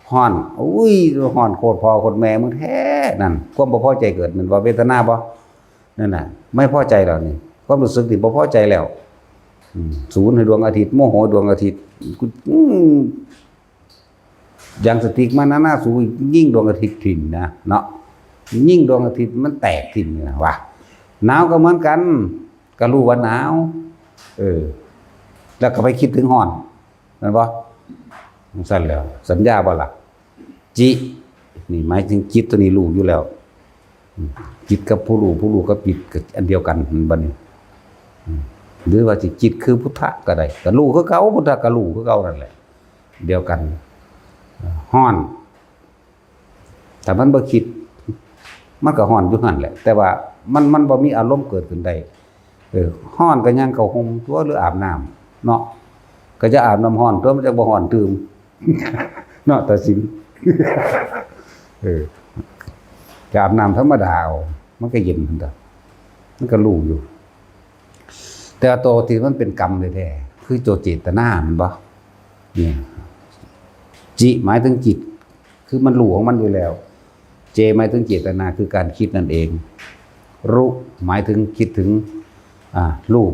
ฮ้อน อุ้ย ฮ้อนโคตรพ่อโคตรแม่มึงแท้ นั่น ความบ่พอใจเกิด แม่นบ่ เวทนาบ่ นั่นน่ะ ไม่พอใจแล้วนี่ ความรู้สึกนี่บ่พอใจแล้ว อืม สูนให้ดวงอาทิตย์ โมโหดวงอาทิตย์ กู อืม ยางสติ๊กมาหนาๆ สูยิงดวงอาทิตย์ถิ่มนะ เนาะ ยิงดวงอาทิตย์มันแตกถิ่มนี่นะวะ หนาวก็เหมือนกัน ก็รู้ว่าหนาว เออ แล้วก็ไปคิดถึงฮ้อน แม่นบ่ จั่งซั้นแหล้ว สัญญาบ่ล่ะ จิ นี่หมายถึงจิตตัวนี้รู้อยู่แล้ว อืม จิตกับผู้รู้ ผู้รู้กับจิตก็อันเดียวกัน บัดนี้ อืม หรือว่าสิจิตคือพุทธะก็ได้ ก็รู้คือเก่า พุทธะก็รู้คือเก่านั่นแหละ เดียวกัน ฮ้อน ถ้ามันบ่คิด มันก็ฮ้อนอยู่หั่นแหละ แต่ว่ามัน มันบ่มีอารมณ์เกิดขึ้นได้ เออ ฮ้อนก็ย่างเข้าห่มตั๊ว หรืออาบน้ำเนาะ ก็จะอาบน้ำฮ้อนตั๊ว มันจะบ่ฮ้อนตื่ม เนาะ ตัดสิน เออ ก็อาบน้ำธรรมดาเอา มันก็เย็นหั่นตั๊ว มันก็รู้อยู่ แต่ว่าตัวที่มันเป็นกรรมแท้ๆ คือตัวเจตนา แม่นบ่ เนี่ย จิ หมายถึงจิต คือมันรู้ของมันอยู่แล้ว เจ หมายถึงเจตนา คือการคิดนั่นเอง รุ หมายถึงคิดถึง อ่า รูป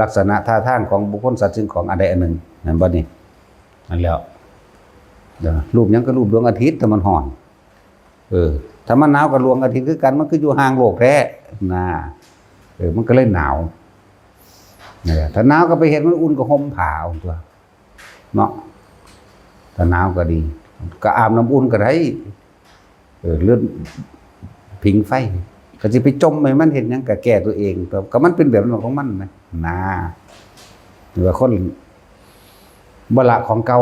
ลักษณะท่าทางของบุคคลสัตว์สิ่งของอันใดอันหนึ่ง นั่นบ่นี่ นั่นแหล้ว เดี๋ยวนะ รูปหยังก็รูปดวงอาทิตย์ แต่มันฮ้อน เออ ถ้ามันหนาวก็ดวงอาทิตย์คือกัน มันคืออยู่ห่างโลกแท้ นะ เออ มันก็เลยหนาว เนี่ย ถ้าหนาวก็ไปเห็นมันอุ่นก็ห่มผ้าเอาตั๊ว เนาะ ถ้าหนาวก็ดี ก็อาบน้ำอุ่นก็ได้ เออ หรือผิงไฟ ก็สิไปจ่มให้มันเฮ็ดหยัง ก็แก้ตัวเอง ก็ ก็มันเป็นแบบนั้นของมันนะ นะ หรือว่าคนบ่ละของเก่า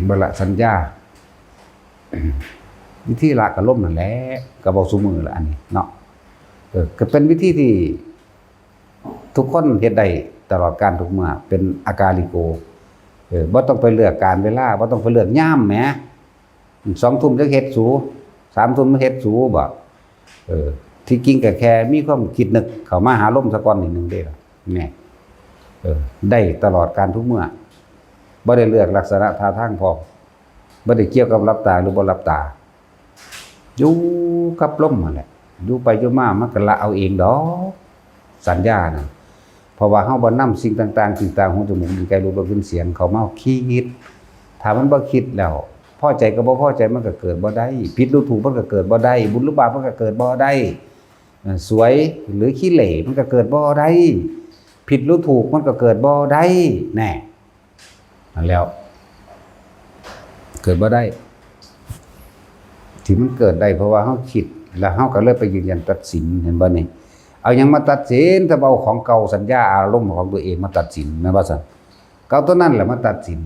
บ่ละสัญญา วิธีละก็ลมนั่นแหละ ก็เว้าซุมื้อละอันนี้เนาะ เออ ก็เป็นวิธีที่ทุกคนเฮ็ดได้ตลอดกาลทุกเมื่อ เป็นอากาลิโก เออ บ่ต้องไปเลือกกาลเวลา บ่ต้องไปเลือกยามแหม สองทุ่มจักเฮ็ดสู สามทุ่มเฮ็ดสูบ่ เออ ที่จริงก็แค่มีความคิดนึกเข้ามาหาลมซะก่อนนิดนึงเด้ล่ะ แหม เออ ได้ตลอดกาลทุกเมื่อ บ่ได้เลือกลักษณะท่าทางพร้อม บ่ได้เกี่ยวกับหลับตาหรือบ่หลับตา อยู่กับลมนั่นแหละ อยู่ไปอยู่มามันก็ละเอาเองดอก สัญญานะ เพราะว่าเฮาบ่นำสิ่งต่างๆ ที่ตา หู จมูก ลิ้น กาย รูป รส กลิ่น เสียง เข้ามาคิด ถ้ามันบ่คิดแล้ว พอใจกับบ่พอใจมันก็เกิดบ่ได้ ผิดหรือถูกมันก็เกิดบ่ได้ บุญหรือบาปมันก็เกิดบ่ได้ เอ่อ สวยหรือขี้เหร่มันก็เกิดบ่ได้ ผิดหรือถูกมันก็เกิดบ่ได้ แน่ นั่นแล้ว เกิดบ่ได้ ที่มันเกิดได้เพราะว่าเฮาคิด แล้วเฮาก็เลยไปยืนยันตัดสิน เห็นบ่นี่ เอาหยังมาตัดสิน ถ้าเอาของเก่าสัญญาอารมณ์ของตัวเองมาตัดสิน แม่นบ่ซั่น ก็เอาตัวนั้นแหละมาตัดสิน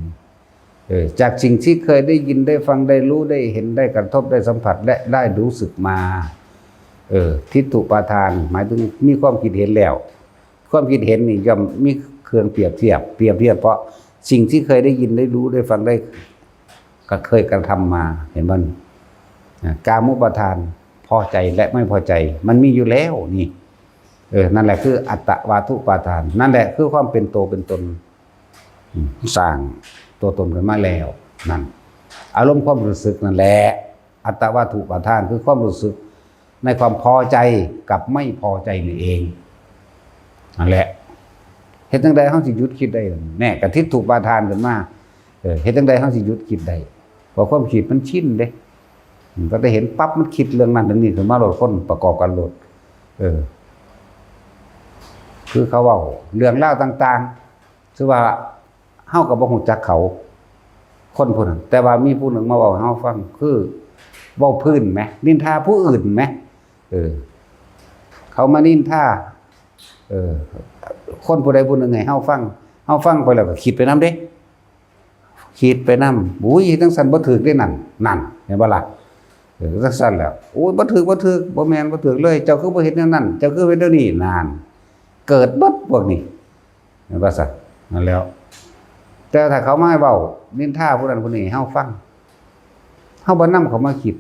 เออ จากสิ่งที่เคยได้ยินได้ฟังได้รู้ได้เห็นได้กระทบได้สัมผัสและได้รู้สึกมา เออ ทิฏฐุปาทาน หมายถึงมีความคิดเห็นแล้ว ความคิดเห็นนี่ย่อมมีเครื่องเปรียบเทียบ เปรียบเทียบเพราะสิ่งที่เคยได้ยินได้รู้ได้ฟังได้ ก็เคยกระทำมา เห็นบ่ อ่ะ กามุปาทาน พอใจและไม่พอใจ มันมีอยู่แล้วนี่ เออ นั่นแหละคืออัตตวาทุปาทาน นั่นแหละคือความเป็นโตเป็นตน อืม สร้างตัวตนขึ้นมาแล้ว นั่น อารมณ์ความรู้สึกนั่นแหละ อัตตวาทุปาทาน คือความรู้สึกในความพอใจกับไม่พอใจนี่เอง นั่นแหละ เฮ็ดจั่งใดเฮาสิหยุดคิดได้ แน่ ก็ทิฏฐุปาทานขึ้นมา เออ เฮ็ดจั่งใดเฮาสิหยุดคิดได้ เพราะความคิดมันชินเด้ มันก็ได้เห็นปั๊บมันคิดเรื่องนั้นเรื่องนี้ขึ้นมาโลด คนประกอบกันโลด เออ คือเขาเว้าเรื่องราวต่างๆ คือว่าเฮาก็บ่ฮู้จักเขา คนผู้นั้น แต่ว่ามีผู้หนึ่งมาเว้าให้เฮาฟัง คือเว้าพื้นแหม นินทาผู้อื่นแหม เออ เขามานินทา เออ คนผู้ใดผู้หนึ่งให้เฮาฟัง เฮาฟังไปแล้วก็คิดไปนำเด้ คิดไปนำ อุ้ย จั่งซั้นบ่ถูกเด้นั่น นั่น เห็นบ่ล่ะ เออ จั่งซั้นแหละ โอ้ย บ่ถูก บ่ถูก บ่แม่น บ่ถูกเลย เจ้าคือบ่เฮ็ดแนวนั้น เจ้าคือเฮ็ดแนวนี้ นั่น เกิดเบิดพวกนี้ เห็นบ่ซะ นั่นแหล้ว แต่ถ้าเขามาเว้านินทาผู้นั้นผู้นี้ให้เฮาฟัง เฮาบ่นำเขามาคิด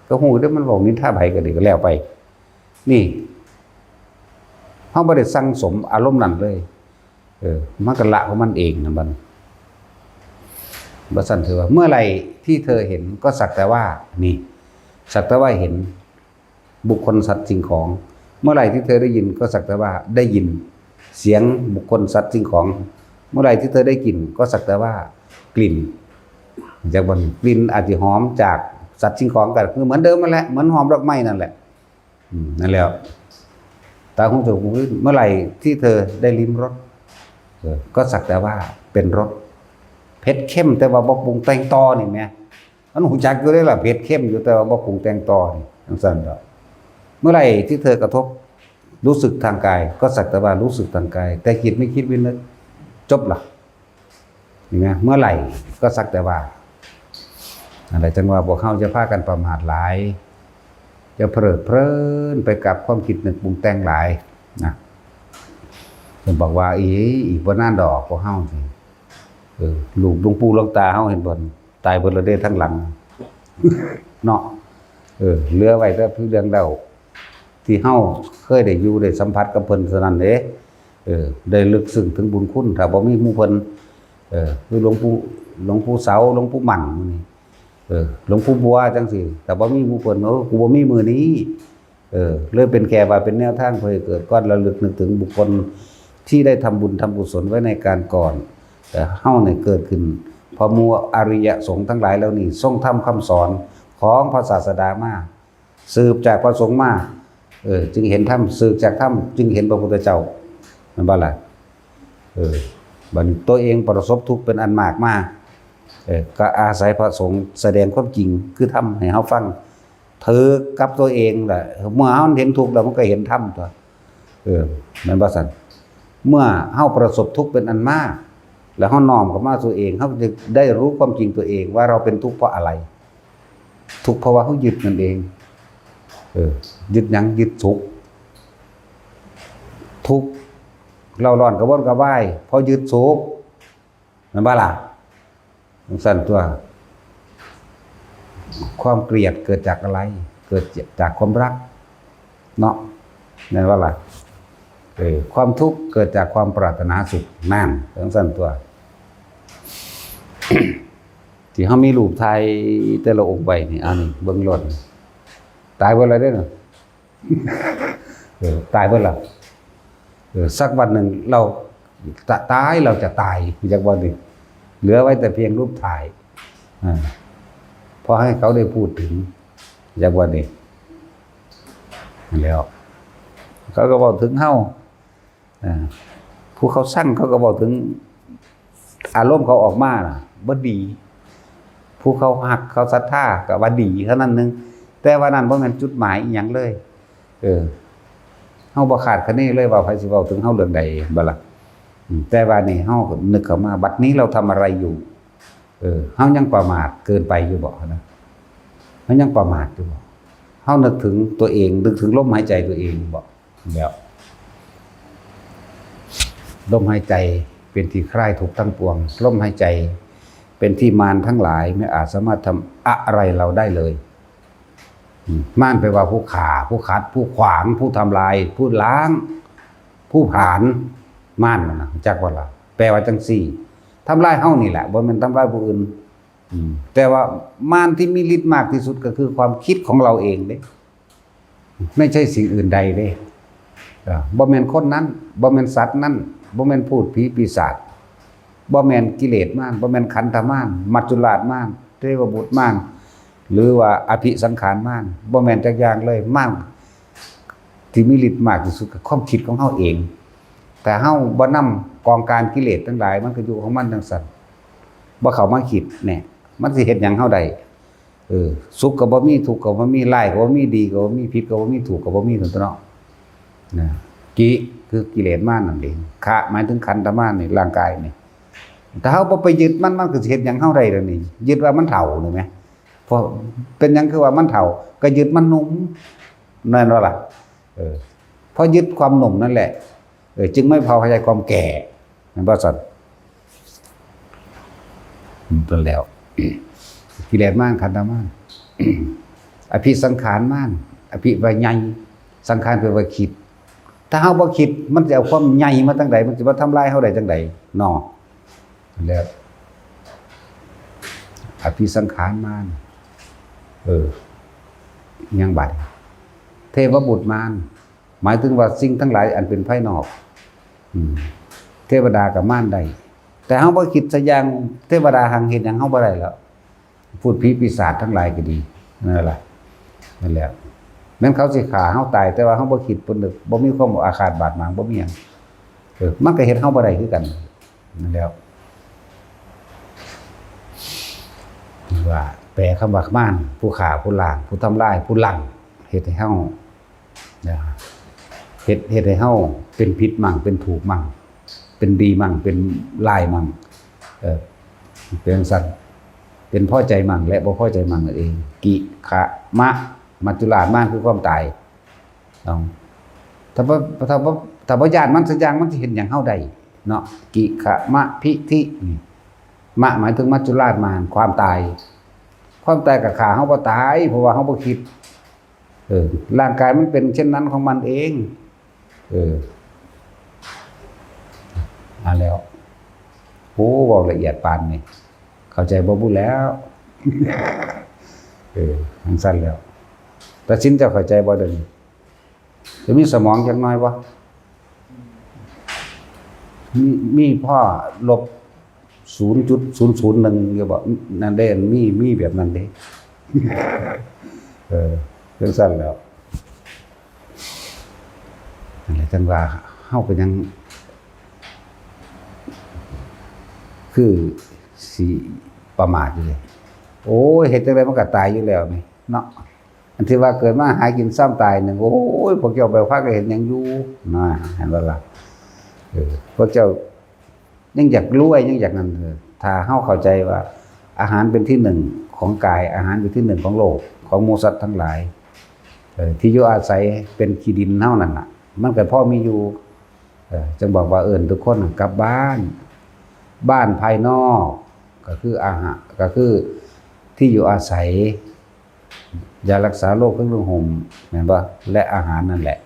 ก็ฮู้เด้อ มันเว้านินทาไผก็ดี ก็แล้วไป นี่ เฮาบ่ได้สั่งสมอารมณ์นั้นเลย เออ มันก็ละของมันเองนะบัดนี้ บ่ซั่นถือว่า เมื่อไหร่ที่เธอเห็นก็สักแต่ว่า นี่ สักแต่ว่าเห็น บุคคลสัตว์สิ่งของ เมื่อไหร่ที่เธอได้ยินก็สักแต่ว่าได้ยิน เสียงบุคคลสัตว์สิ่งของ เมื่อไหร่ที่เธอได้กลิ่นก็สักแต่ว่ากลิ่น จากบ่ กลิ่นอาจจะหอมจากสัตว์สิ่งของก็คือเหมือนเดิมนั่นแหละ เหมือนหอมดอกไม้นั่นแหละ อืม นั่นแหละ ตา หู จมูก ลิ้น เมื่อไหร่ที่เธอได้ลิ้มรส เออ ก็สักแต่ว่าเป็นรส เผ็ดเค็มแต่ว่าบ่ปรุงแต่งต่อนี่แหม มันฮู้จักอยู่เด้ล่ะ เผ็ดเค็มอยู่แต่ว่าบ่ปรุงแต่งต่อนี่ จั่งซั้นดอก เมื่อไหร่ที่เธอกระทบรู้สึกทางกาย ก็สักแต่ว่ารู้สึกทางกาย แต่จิตไม่คิดไม่นึก จบล่ะ นี่นะ เมื่อไหร่ก็สักแต่ว่า นั่นแหละ จั่งว่าพวกเฮาจะพากันประมาทหลาย จะเพลิดเพลินไปกับความคิดนึกปรุงแต่งหลายนะ เพิ่นบอกว่า อี อีกบ่นานดอกพวกเฮาสิ เออ ลูกหลวงปู่หลวงตาเฮาเห็นบ่ ตายเบิดแล้วเด้ทั้งหลัง เนาะ เออ เหลือไว้แต่เพียงเรื่องเล่า ที่เฮาเคยได้อยู่ได้สัมผัสกับเพิ่นเท่านั้นเด้ เออ ได้ลึกซึ้งถึงบุญคุณ ถ้าบ่มีหมู่เพิ่น เออ คือหลวงปู่ หลวงปู่เสา หลวงปู่มั่นหมู่นี้ เออ หลวงปู่บัวจั่งซี้ ถ้าบ่มีหมู่เพิ่น เออ กูบ่มีมื้อนี้ เออ เลยเป็นแค่ว่าเป็นแนวทางเพื่อให้เกิดการระลึกนึกถึงบุคคลที่ได้ทำบุญทำกุศลไว้ในการก่อน แต่เฮาเนี่ยเกิดขึ้น เพราะหมู่อริยสงฆ์ทั้งหลายเหล่านี้ทรงทำคำสอนของพระศาสดามา สืบจากพระสงฆ์มา เออ จึงเห็นธรรม สืบจากธรรม จึงเห็นพระพุทธเจ้า แม่นบ่ล่ะ เออ บัดนี้ตัวเองประสบทุกข์เป็นอันมากมา เออ ก็อาศัยพระสงฆ์แสดงความจริงคือธรรมให้เฮาฟัง ถืกกับตัวเองแหละ เมื่อเฮาเห็นทุกข์แล้วมันก็เห็นธรรมตั๊ว เออ แม่นบ่ซั่น เมื่อเฮาประสบทุกข์เป็นอันมาก แล้วเฮาน้อมเข้ามาตัวเอง เฮาจะได้รู้ความจริงตัวเองว่าเราเป็นทุกข์เพราะอะไร ทุกข์เพราะว่าเขายึดนั่นเอง เออ ยึดหยัง ยึดสุข ทุกข์ เร่าร้อนกระวนกระวาย เพราะยึดสุข แม่นบ่ล่ะ? จั่งซั้นตั๊ว ความเกลียดเกิดจากอะไร? เกิดจากความรัก เนาะ แม่นบ่ล่ะ? เออ ความทุกข์เกิดจากความปรารถนาสุข นั่น จั่งซั้นตั๊ว ที่เฮามีรูปถ่ายแต่ละองค์ไว้นี่ อันนี้เบิ่งโลด ตายเบิดแล้วเด้อ เออ ตายเบิดแล้ว เออ สักวันหนึ่งเราจะตาย เราจะตาย จักวันนี้ เหลือไว้แต่เพียงรูปถ่าย อ่า พอให้เขาได้พูดถึง จักวันนี้ แล้ว เขาก็เว้าถึงเฮา อ่า ผู้เขาซังเขาก็เว้าถึงอารมณ์เขาออกมาน่ะ บ่ดี ผู้เขาฮักเขาศรัทธาก็ว่าดีเท่านั้นหนึ่ง แต่ว่านั่นบ่แม่นจุดหมายอิหยังเลย เออ เฮาบ่คาดคะเนเลยว่าไผสิเว้าถึงเฮาเรื่องใด บ่ล่ะ อืม แต่ว่านี่เฮาก็นึกเข้ามา บัดนี้เราทำอะไรอยู่ เออ เฮายังประมาทเกินไปอยู่บ่นะ เฮายังประมาทอยู่บ่ เฮานึกถึงตัวเอง นึกถึงลมหายใจตัวเองบ่ แล้ว ลมหายใจเป็นที่คลายทุกข์ทั้งปวง ลมหายใจเป็นที่มารทั้งหลายไม่อาจสามารถทำอะไรเราได้เลย อืม มารแปลว่าผู้ฆ่า ผู้ขัด ผู้ขวาง ผู้ทำลาย ผู้ล้าง ผู้ผลาญ มารน่ะนะ จักว่าล่ะ แปลว่าจังซี่ ทำลายเฮานี่แหละ บ่แม่นทำลายผู้อื่น อืม แต่ว่ามารที่มีฤทธิ์มากที่สุดก็คือความคิดของเราเองเด้ ไม่ใช่สิ่งอื่นใดเด้ เอ่อ บ่แม่นคนนั้น บ่แม่นสัตว์นั้น บ่แม่นพูดผีปีศาจ บ่แม่นกิเลสมาร บ่แม่นขันธมาร มัจจุราชมาร เทวบุตรมาร หรือว่าอภิสังขารมาร บ่แม่นจักอย่างเลย มารที่มีฤทธิ์มากที่สุดคือความคิดของเฮาเอง แต่เฮาบ่นำกองการกิเลสทั้งหลาย มันก็อยู่ของมันจั่งซั้น บ่เข้ามาคิดเนี่ย มันสิเฮ็ดหยังเฮาได้ เออ สุขก็บ่มี ทุกข์ก็บ่มี ร้ายก็บ่มี ดีก็บ่มี ผิดก็บ่มี ถูกก็บ่มี ซั่นตั๊วเนาะ นะ กิ คือกิเลสมารนั่นเอง ขะ หมายถึงขันธมารนี่ ร่างกายนี่ ถ้าเฮาบ่ไปยึดมัน มันก็สิเฮ็ดหยังเฮาได้ล่ะนี่ ยึดว่ามันเฒ่านี่แหม เพราะเป็นหยังคือว่ามันเฒ่า ก็ยึดมันหนุ่ม แม่นบ่ล่ะ? เออ เพราะยึดความหนุ่มนั่นแหละ เออ จึงไม่พอใจความแก่ แม่นบ่ซั่น? นั่นแล้ว กิเลสมาร ขันธมาร อภิสังขารมาร อภิว่าใหญ่ สังขารแปลว่าคิด ถ้าเฮาบ่คิด มันสิเอาความใหญ่มาจั่งใด มันสิมาทำลายเฮาได้จั่งใดเนาะ แล้ว อภิสังขารมาร เออ ยังบัด เทวบุตรมาร หมายถึงว่าสิ่งทั้งหลายอันเป็นภายนอก อืม เทวดากับมารได้ แต่เฮาบ่คิดซะอย่าง เทวดาหังเฮ็ดหยังเฮาบ่ได้แล้ว พูดผีปีศาจทั้งหลายก็ดี นั่นล่ะ นั่นแหละ แม้นเขาสิฆ่าเฮาตาย แต่ว่าเฮาบ่คิด บ่นึก บ่มีความอาฆาตบาดหมาง บ่มีหยัง เออ มันก็เฮ็ดเฮาบ่ได้คือกัน นั่นแหล้ว ว่าแปลคำว่ามาร ผู้ฆ่า ผู้ล้าง ผู้ทำลาย ผู้ลัง เฮ็ดให้เฮา นะ เฮ็ด เฮ็ดให้เฮาเป็นผิดมั่ง เป็นถูกมั่ง เป็นดีมั่ง เป็นร้ายมั่ง เออ เป็นจั่งซั้น เป็นพอใจมั่งและบ่พอใจมั่งนั่นเอง กิขะมะ มัจจุราชมารคือความตาย เอา ถ้าบ่ ถ้าบ่ ถ้าบ่ย้านมันซะอย่าง มันสิเฮ็ดหยังเฮาได้เนาะ กิขะมะพิธิ นี่ มะหมายถึงมัจจุราชมาร ความตาย ความตายก็ฆ่าเฮาบ่ตาย เพราะว่าเฮาบ่คิด เออ ร่างกายมันเป็นเช่นนั้นของมันเอง เออ อ่าแล้ว โอ้ เว้าละเอียดปานนี้ เข้าใจบ่บุแล้ว เออ จั่งซั้นแล้ว ตาสินเจ้าเข้าใจบ่เดี๋ยวนี้ จะมีสมองจักหน่อยบ่ มี มีพอลบศูนย์จุดศูนย์ศูนย์หนึ่งอยู่บ่ นั่นเด้ มี มีแบบนั้นเด้ เออ จั่งซั้นแล้ว นั่นแหละ จั่งว่าเฮาก็ยัง คือสิประมาทอยู่เลย โอ้ย เฮ็ดจั่งใดมันก็ตายอยู่แล้วนี่เนาะ อันที่ว่าเกิดมาหากินซ้ำตายหนึ่ง โอ้ย พวกเจ้าไปพากันเฮ็ดหยังอยู่ นะ เห็นบ่ล่ะ เออ พวกเจ้ายังอยากรวย ยังอยากนั่น เออ ถ้าเฮาเข้าใจว่าอาหารเป็นที่หนึ่ง ของกาย อาหารอยู่ที่หนึ่งของโลก ของหมู่สัตว์ทั้งหลาย เอ่อ ที่อยู่อาศัยเป็นขี้ดินเท่านั้นน่ะ มันก็พอมีอยู่ เอ่อ จึงบอกว่าเอิ้นทุกคนกลับบ้าน บ้านภายนอกก็คืออาหาร ก็คือที่อยู่อาศัย ยารักษาโรค เครื่องนุ่งห่ม แม่นบ่ และอาหารนั่นแหละ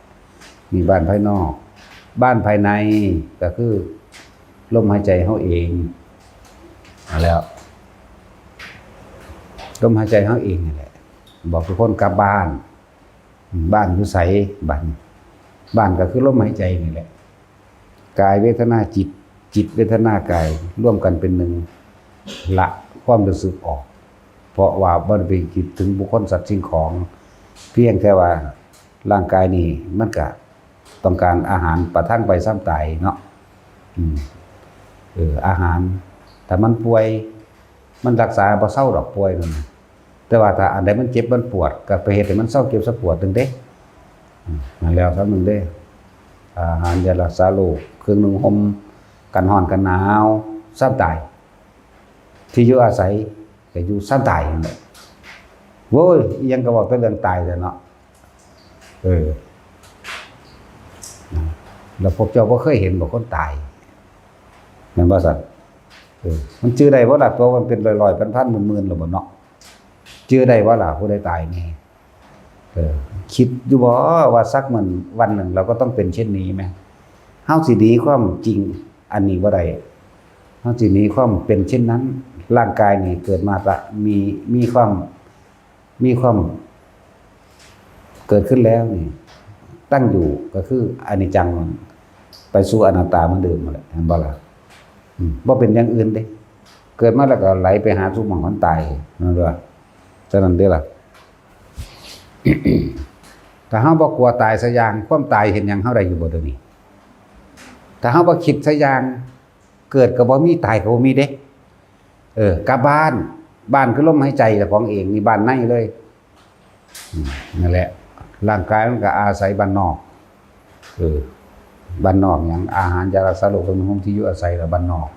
มีบ้านภายนอก บ้านภายในก็คือลมหายใจเฮาเอง เอาแล้ว ลมหายใจเฮาเองนี่แหละ บอกทุกคนกลับบ้าน บ้านอยู่ไส บ้าน บ้านก็คือลมหายใจนี่แหละ กายเวทนาจิต จิตเวทนากายร่วมกันเป็นหนึ่ง ละความรู้สึกออก เพราะว่าบ่ได้ไปคิดถึงบุคคลสัตว์สิ่งของ เพียงแค่ว่าร่างกายนี่มันก็ต้องการอาหารประทังไปซ้ำตายเนาะ อืม เออ อาหาร ถ้ามันป่วย มันรักษาบ่เซาดอกป่วยนั่นน่ะ แต่ว่าถ้าอันใดมันเจ็บมันปวด ก็ไปเฮ็ดให้มันเซาเจ็บเซาปวดนั่นเด้ อืม นั่นแล้วซ้ำนั่นเด้ อาหารยารักษาโรค เครื่องนุ่งห่มกันร้อนกันหนาว ซ้ำตาย ที่อยู่อาศัยก็อยู่ซ้ำตายนั่นแหละ โว้ย อิหยังก็เว้าแต่เรื่องตายแหละเนาะ เออ แล้วพวกเจ้าบ่เคยเห็นบ่คนตาย แม่นบ่ซั่น เออ มันจื่อได้บ่ล่ะ ตัวมันเป็นร้อยๆ พันๆ หมื่นๆ แล้วบ่เนาะ จื่อได้บ่ล่ะ ผู้ใดตายแน่ เออ คิดอยู่บ่ว่าสักมื้อวันหนึ่งเราก็ต้องเป็นเช่นนี้ไหม เฮาสิหนีความจริงอันนี้บ่ได้ เฮาสิหนีความเป็นเช่นนั้น ร่างกายนี่เกิดมาก็มี มีความ มีความเกิดขึ้นแล้วนี่ ตั้งอยู่ก็คืออนิจจัง ไปสู่อนัตตาเหมือนเดิมนั่นแหละ เห็นบ่ล่ะ อืม บ่เป็นอย่างอื่นเด้ เกิดมาแล้วก็ไหลไปหาสู่หม่องมันตาย นั่นว่า ฉะนั้นเด้อล่ะ ถ้าเฮาบ่กลัวตายสักอย่าง ความตายเฮ็ดหยังเฮาได้อยู่บ่เดี๋ยวนี้ ถ้าเฮาบ่คิดสักอย่าง เกิดก็บ่มี ตายก็บ่มีเด้ เออ กลับบ้าน บ้านคือลมหายใจเจ้าของเอง นี่บ้านในเลย อืม นั่นแหละ ร่างกายมันก็อาศัยบ้านนอก เออ บ้านนอกหยัง อาหารยารักษาโรค เครื่องนุ่งห่ม ที่อยู่อาศัยก็บ้านนอก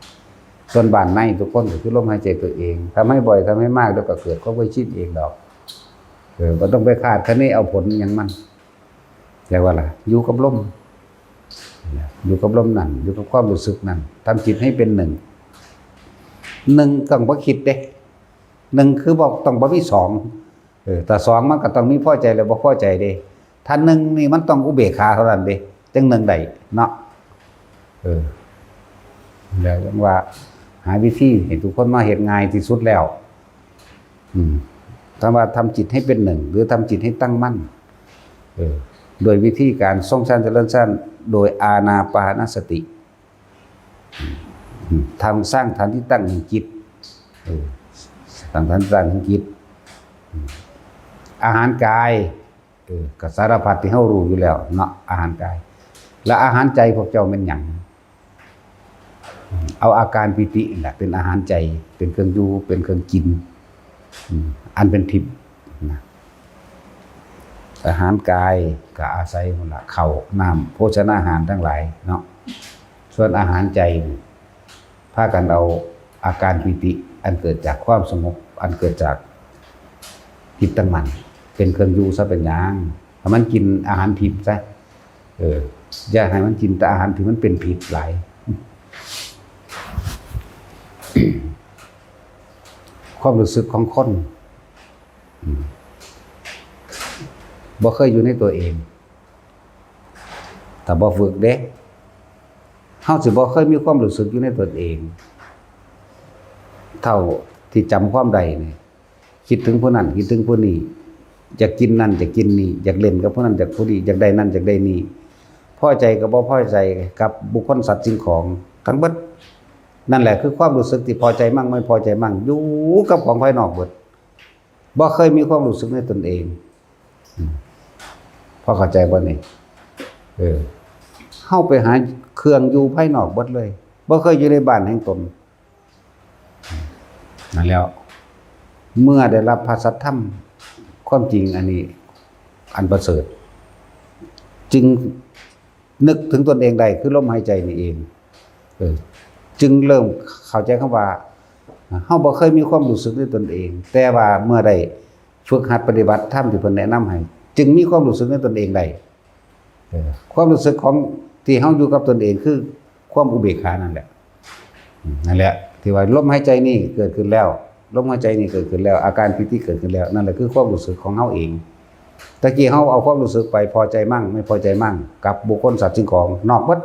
ส่วนบ้านในทุกคนก็คือลมหายใจตัวเอง ทำให้บ่อย ทำให้มาก เดี๋ยวก็เกิดความเคยชินเองดอก เออ บ่ต้องไปคาดคะเนเอาผลอิหยังมัน เรียกว่าล่ะ อยู่กับลม อยู่กับลมนั่น อยู่กับความรู้สึกนั่น ทำจิตให้เป็นหนึ่ง หนึ่งต้องบ่คิดเด้ หนึ่งคือบ่ต้องบ่มีสอง เออ ถ้าสองมันก็ต้องมีพอใจและบ่พอใจเด้ ถ้าหนึ่งนี่มันต้องอุเบกขาเท่านั้นเด้ จั่งหนึ่งได้เนาะ เออ แล้วจั่งว่าหาวิธีให้ทุกคนมาเฮ็ดง่ายที่สุดแล้ว อืม คำว่าทำจิตให้เป็นหนึ่ง หรือทำจิตให้ตั้งมั่น เออ โดยวิธีการทรงฌานเจริญฌาน โดยอานาปานสติ อืม ทำ สร้างฐานที่ตั้งแห่งจิต เออ สร้างฐานที่ตั้งแห่งจิต อืม อาหารกาย เออ ก็สารพัดที่เฮารู้อยู่แล้วเนาะ อาหารกาย และอาหารใจพวกเจ้าแม่นหยัง เอาอาการปีตินี่แหละเป็นอาหารใจ เป็นเครื่องอยู่ เป็นเครื่องกิน อืม อันเป็นทิพย์นะ อาหารกายก็อาศัยนั่นล่ะ ข้าวน้ำ โภชนาหารทั้งหลายเนาะ ส่วนอาหารใจนี่ พากันเอาอาการปีติ อันเกิดจากความสงบ อันเกิดจากจิตตั้งมั่น เป็นเครื่องอยู่ซะเป็นหยัง ให้มันกินอาหารทิพย์ซะ เออ อย่าให้มันกินแต่อาหารที่มันเป็นพิษหลาย ความรู้สึกของคน อืม บ่เคยอยู่ในตัวเอง ถ้าบ่ฝึกเด้ เฮาสิบ่เคยมีความรู้สึกอยู่ในตนเอง เท่าที่จำความได้นี่ คิดถึงผู้นั้น คิดถึงผู้นี้ อยากกินนั่น อยากกินนี่ อยากเล่นกับผู้นั้น อยากผู้นี้ อยากได้นั่น อยากได้นี่ พอใจกับบ่พอใจกับบุคคลสัตว์สิ่งของทั้งเบิด นั่นแหละคือความรู้สึกที่พอใจมั่งไม่พอใจมั่ง อยู่กับของภายนอกเบิด บ่เคยมีความรู้สึกในตนเอง อืม พอเข้าใจบ่นี่ เออ เฮาไปหาเครื่องอยู่ภายนอกเบิดเลย บ่เคยอยู่ในบ้านแห่งตน นั่นแล้ว เมื่อได้รับพระสัทธรรม ความจริงอันนี้ อันประเสริฐ จึงนึกถึงตนเองได้ คือลมหายใจนี่เอง เออ จึงเริ่มเข้าใจคำว่า เฮาบ่เคยมีความรู้สึกในตนเอง แต่ว่าเมื่อได้ฝึกหัดปฏิบัติธรรมที่เพิ่นแนะนำให้ จึงมีความรู้สึกในตนเองได้ เออ ความรู้สึกของที่เฮาอยู่กับตนเองคือความอุเบกขานั่นแหละ อืม นั่นแหละ ที่ว่าลมหายใจนี่เกิดขึ้นแล้ว ลมหายใจนี่เกิดขึ้นแล้ว อาการปีติเกิดขึ้นแล้ว นั่นแหละคือความรู้สึกของเฮาเอง ตะกี้เฮาเอาความรู้สึกไปพอใจมั่ง ไม่พอใจมั่ง กับบุคคลสัตว์สิ่งของนอกหมด